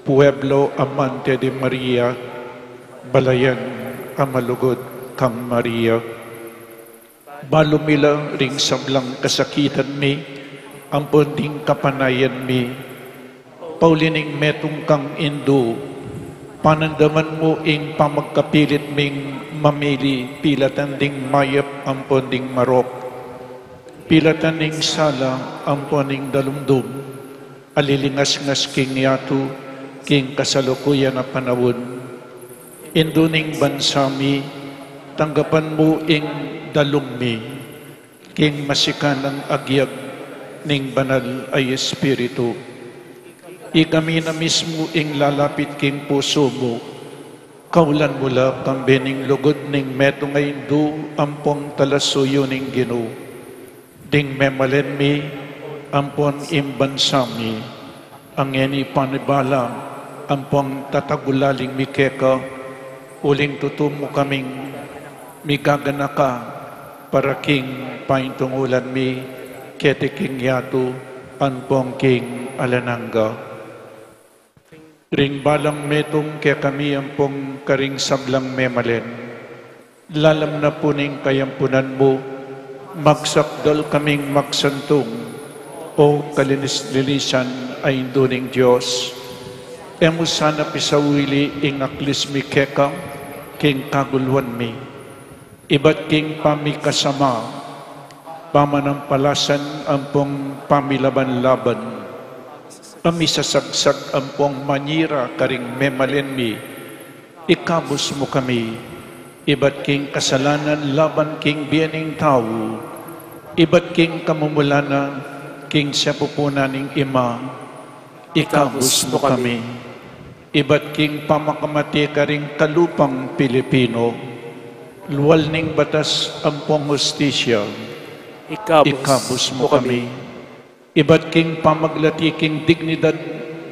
pueblo amante de Maria, balayan a malugud kang Maria. Balu mi la ring sablang kasakitan mi ampon ding kapanayan mi, pauli ning metung kang Indu, panandaman mu ing pamagkapilit ming mamili pilatan ding mayap ampon ding marok, pilatan ning sala ampon ning dalumdum a lilingasngas king yatu king kasalukuyan a panaun. Indu ning bansa mi, tanggapan mu ing dalung mi king masikan a agyag ning Banal a Espiritu. Ikami na mismu ing lalapit king pusu mu, kaulan mu la kambe ning lugud ning metung a Indu ampong talasuyu ning Ginu, ding memalen mi ampon ing bansa mi, a ngeni panibala ampong tatagulaling mi keka, uling tutu mu kaming migaganaka para king paintungulan mi keti king yatu ampong king alang angga. Ring balang metung kekami ampong karing sablang memalen, lalam na pu ning kayampunan mu, magsakdal kaming magsantung, O kalinis-linisan a Indu ning Dios, e mu sana pisawili ing aklis mi keka king kaguluan mi, ibat king pamikasama, pamanampalasan ampong pamilaban-laban, a misasagsag ampong manyira karing memalen mi, ikabus mu kami, ibat king kasalanan laban king bie ning tau, ibat king kamumulan na king sepupunan ning ima, ikabus mu kami, ibat king pamakamate karing kalupang Pilipino, lual ning batas ampong hustisya, ikabus mu kami, ibat king pamaglati king dignidad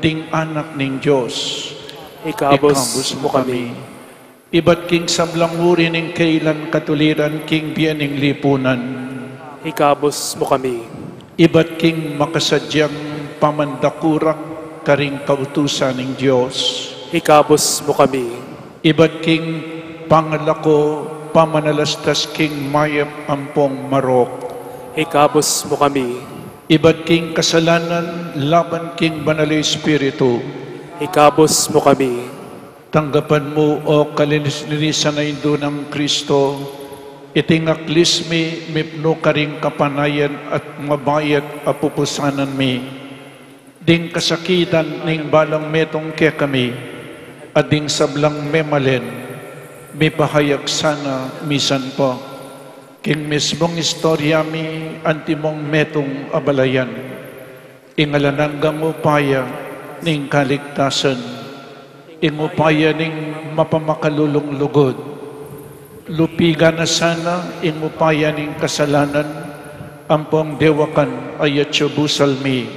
ding anak ning Dios, ikabus mu kami, ibat king sablang uri ning kailan katuliran king bie ning lipunan, ikabus mu kami, ibat king makasadyang pamandakurak karing kautusan ning Dios, ikabus mu kami, ibat king pangalako pamanalastas king mayap ampong marok, ikabus mu kami, ibat king kasalanan laban king Banal a Espiritu, ikabus mu kami. Tanggapan mu, o kalinis-linisan a Indu nang Kristo, iting aklis mi mipnu karing kapanayan at mabayat a pupusanan mi, ding kasakitan ning balang metung kekami, at ding sablang memalen, mipahayag sana misan pa king mismung istorya mi antimong metung a balayan, ing alang anggang upaya ning kaligtasan, ing upaya ning mapamakalulung lugud. Lupigan na sana ing upaya ning kasalanan ampong dewakan a yatsu busal mi.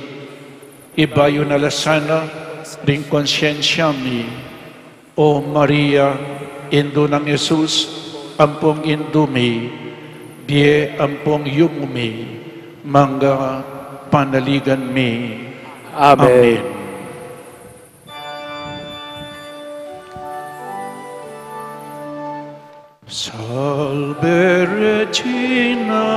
Ibayu na la sana ring konsyensya mi. O Maria, Indu nang Jesus, ampong Indu mi, bie ampong yumu mi, mangga panaligan mi. Amen. Amen. Salve Regina,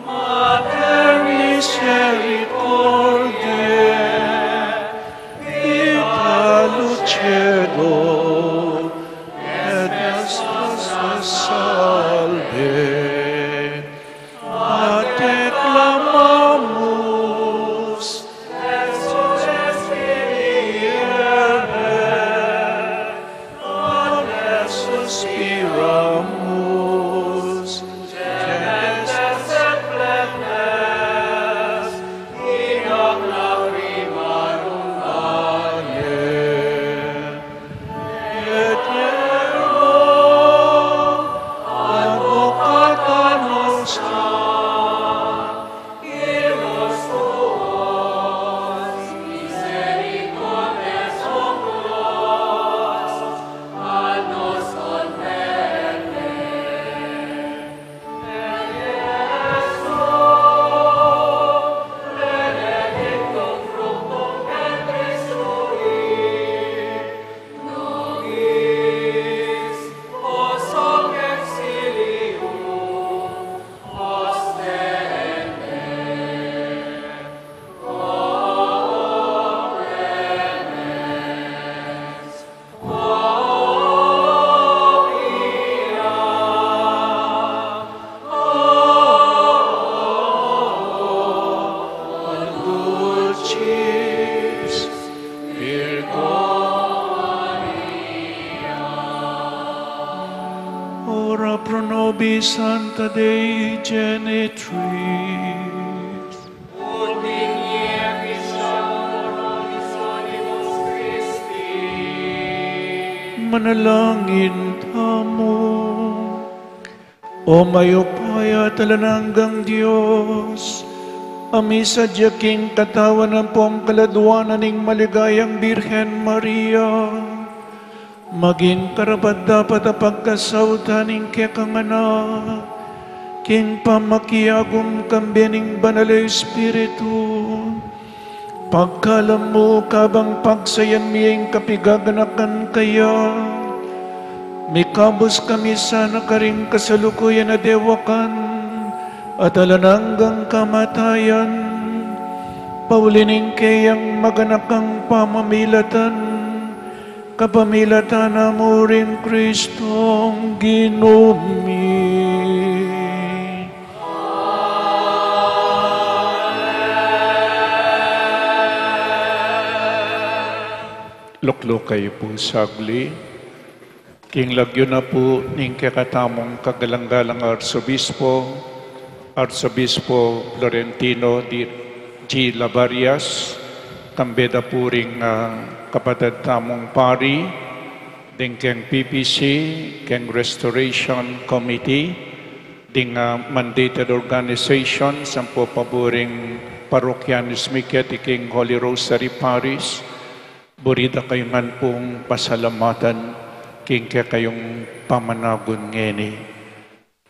Mater misericordiae, vita dulcedo et speranza salvae. A te clamamus, et suspiramus, Ora pro nobis Sancta Dei Genitrix. Ut digni efficiamur omissionibus Christi. Manalangin tamu. O mayupaya at alang anggang Dios, a misadya king katawan ampong kaladwanan ning maligayang Birhen Maria, maging karapat-dapat a pagkasautan ning kekang anak, king pamakiagum kambe ning Banal a Espiritu, pagkalam mu kabang pagsayan mi ing kapigaganakan kaya, mikabus kami sana karing kasalukuyan a dewakan, at alang anggang kamatayan, pauli ning keyang maganakang pamamilatan, kapamilatan na mu ring Kristong Ginu mi. Lukluk kayu pu saglit. King lagyu na pu ning kekatamung kagalang-galang Arsobispo, Arsobispo Florentino di G. Lavarias, kambe da pu ring, ah, kapatad tamung pari, ding keng P P C, keng Restoration Committee, ding, ah, mandated organization, sampu pa pu ring Parokyanis mi keti king Holy Rosary Parish, buri da kayu ngan pung pasalamatan king kekayung pamanagun ngeni.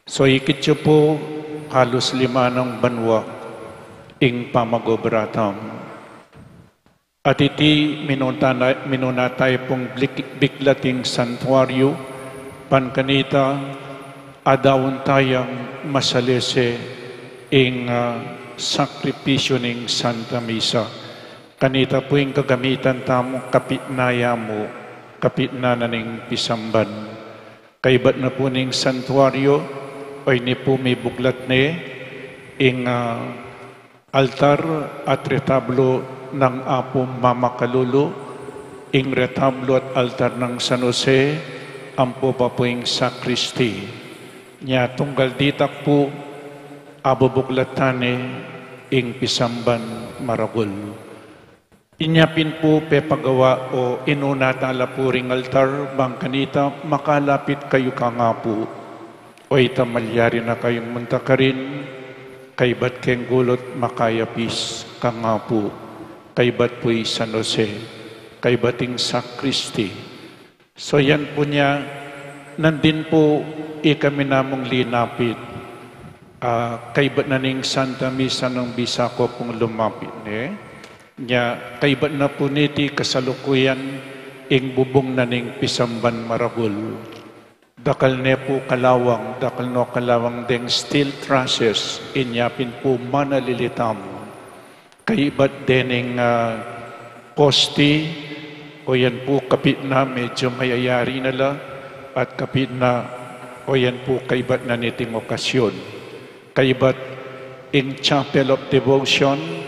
So ikit yu pu, halus lima nang banua ing pamag-obra tamu. At iti minuna na, minuna tayu pung blik-, biklat ing santuaryu, ban kanita adaun tayang masalese ing, ah, sakripisyu ning Santa Misa. Kanita pu ing gagamitan tamu kapitna ya mu, kapitna na ning pisamban. Kaybat na pu ning santuaryu, o ini pu mibuklat ne, ing, ah, altar at retablo nang Apung Mamakalulu, ing retablo at altar nang San Jose, ampo pa pu ing sakristi. Nya tunggal ditak pu, abubuklat tane ing pisamban maragul. Inya pin pu pepagawa o inuna tala pu ring altar, bang kanita makalapit kayu kang Apu. O ita malyari na kayung munta karin, kaybat keng gulut makayapis kang Apu, kaybat pu i San Jose, kaybat ing sakristi. So yan pu nya, nandin pu ikami namung linapit, ah, kaybat na ning Santa Misa nung bisa ku pung lumapit ne. Nya, kaybat na pu niti kasalukuyan ing bubung na ning pisamban maragul. Dakal ne pu kalawang, dakal no kalawang deng steel trusses, inya pin pu manalili tamu. Kaybat dening, ah, posti, o yan pu kapitna medyu mayayari na la, at kapitna, o yan pu kaybat na niting okasyon. Kaybat ing Chapel of Devotion,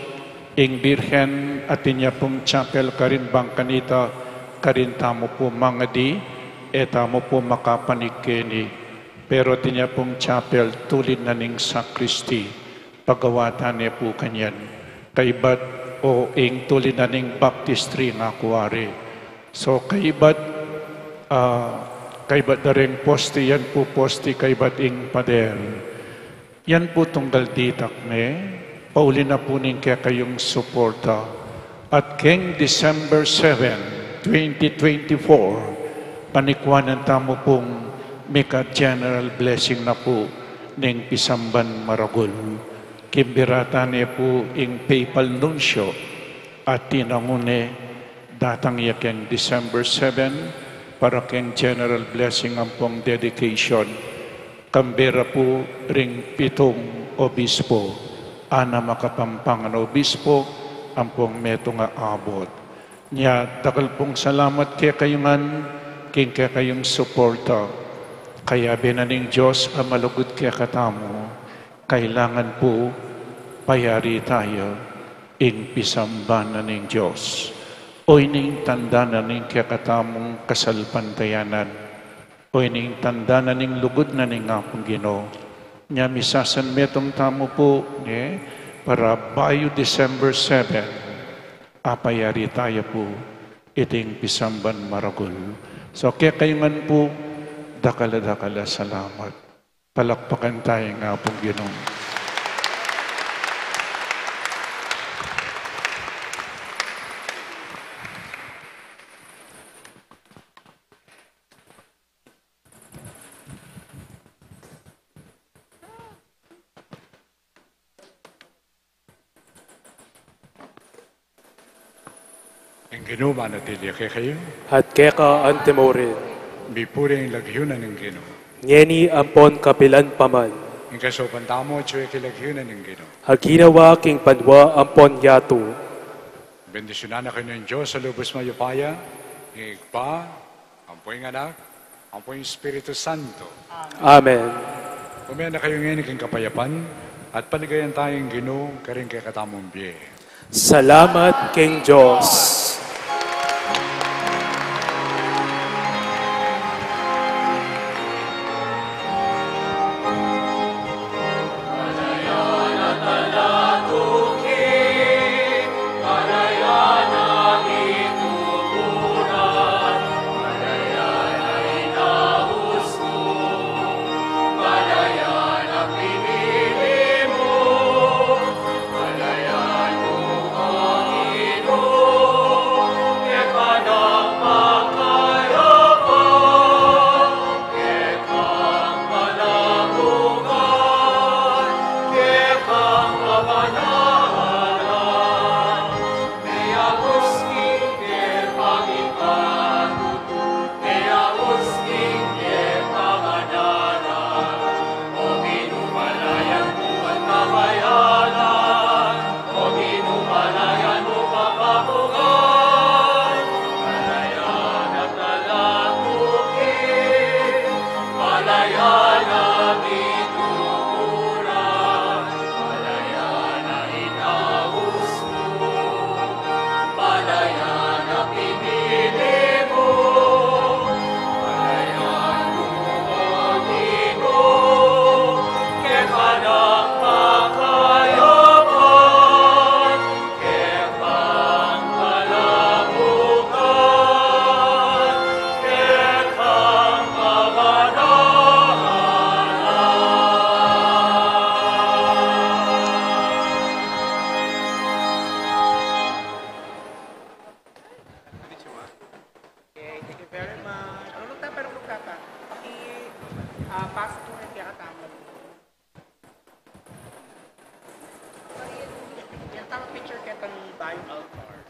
ing Birhen, at inya pung chapel karin bang kanita, karin tamu pu mangadi, e tamu pu makapanik keni. Pero inya pung chapel, tulid na ning sakristi, pagawatan ne pu kanyan. Kaybat o ing tulid na ning baptistry nga kuwari. So, kaybat, ah, kaybat da ring posti, yan pu posti, kaybat ing pader. Yan pu tunggal ditak ne, pauli na pu ning kekayung suporta. At keng December seven, twenty twenty-four, panikwanan tamu pung mika general blessing na pu ning pisamban maragul. Kimbiratan ne pu ing papal nuncio at tinangu ne datang ya keng December seven para keng general blessing ampong dedication. Kambe ra pu ring pitung obispo, anam a Kapampangan obispo, ampong metung a abot. Nya, dakal pung salamat kekayu ngan, king kekayung suporta. Kayabe na ning Dios a malugud kekatamu, kailangan pu payari taya ing pisamban na ning Dios. O ining tanda na ning kekatamung kasalpantayanan. O ining tanda na ning lugud na ning Apung Ginu. Nya misasanmetung tamu pu, ne, para bayu December seven, apayari taya pu iting pisamban maragul. So, kekayu ngan pu, dakal a dakal a salamat. Palakpakan taya ing Apung Ginu. Ing Ginu manatili ya kekayu. At keka antimurin. Mipuri ing lagyu na ning Ginu. Ngeni ampon kapilan pa man. Ing kasaupan tamu, atyu ya king lagyu na ning Ginu. Agyang king banua ampon yatu. Bendisyunan na kayu ning Dios a lubus mayupaya, ing Ibpa, ampo ing Anak, ampo ing Espiritu Santo. Amen. Ume na kayu ngeni king kapayapan, at paligayan taya ing Ginu karing kekatamung bie. Salamat king Dios. Okay, thank you very much. Ano, nagtatanong, nagtatanong? I, ah, pass ko rin kaya katama. Yan, tama, picture kaya tang bio altar.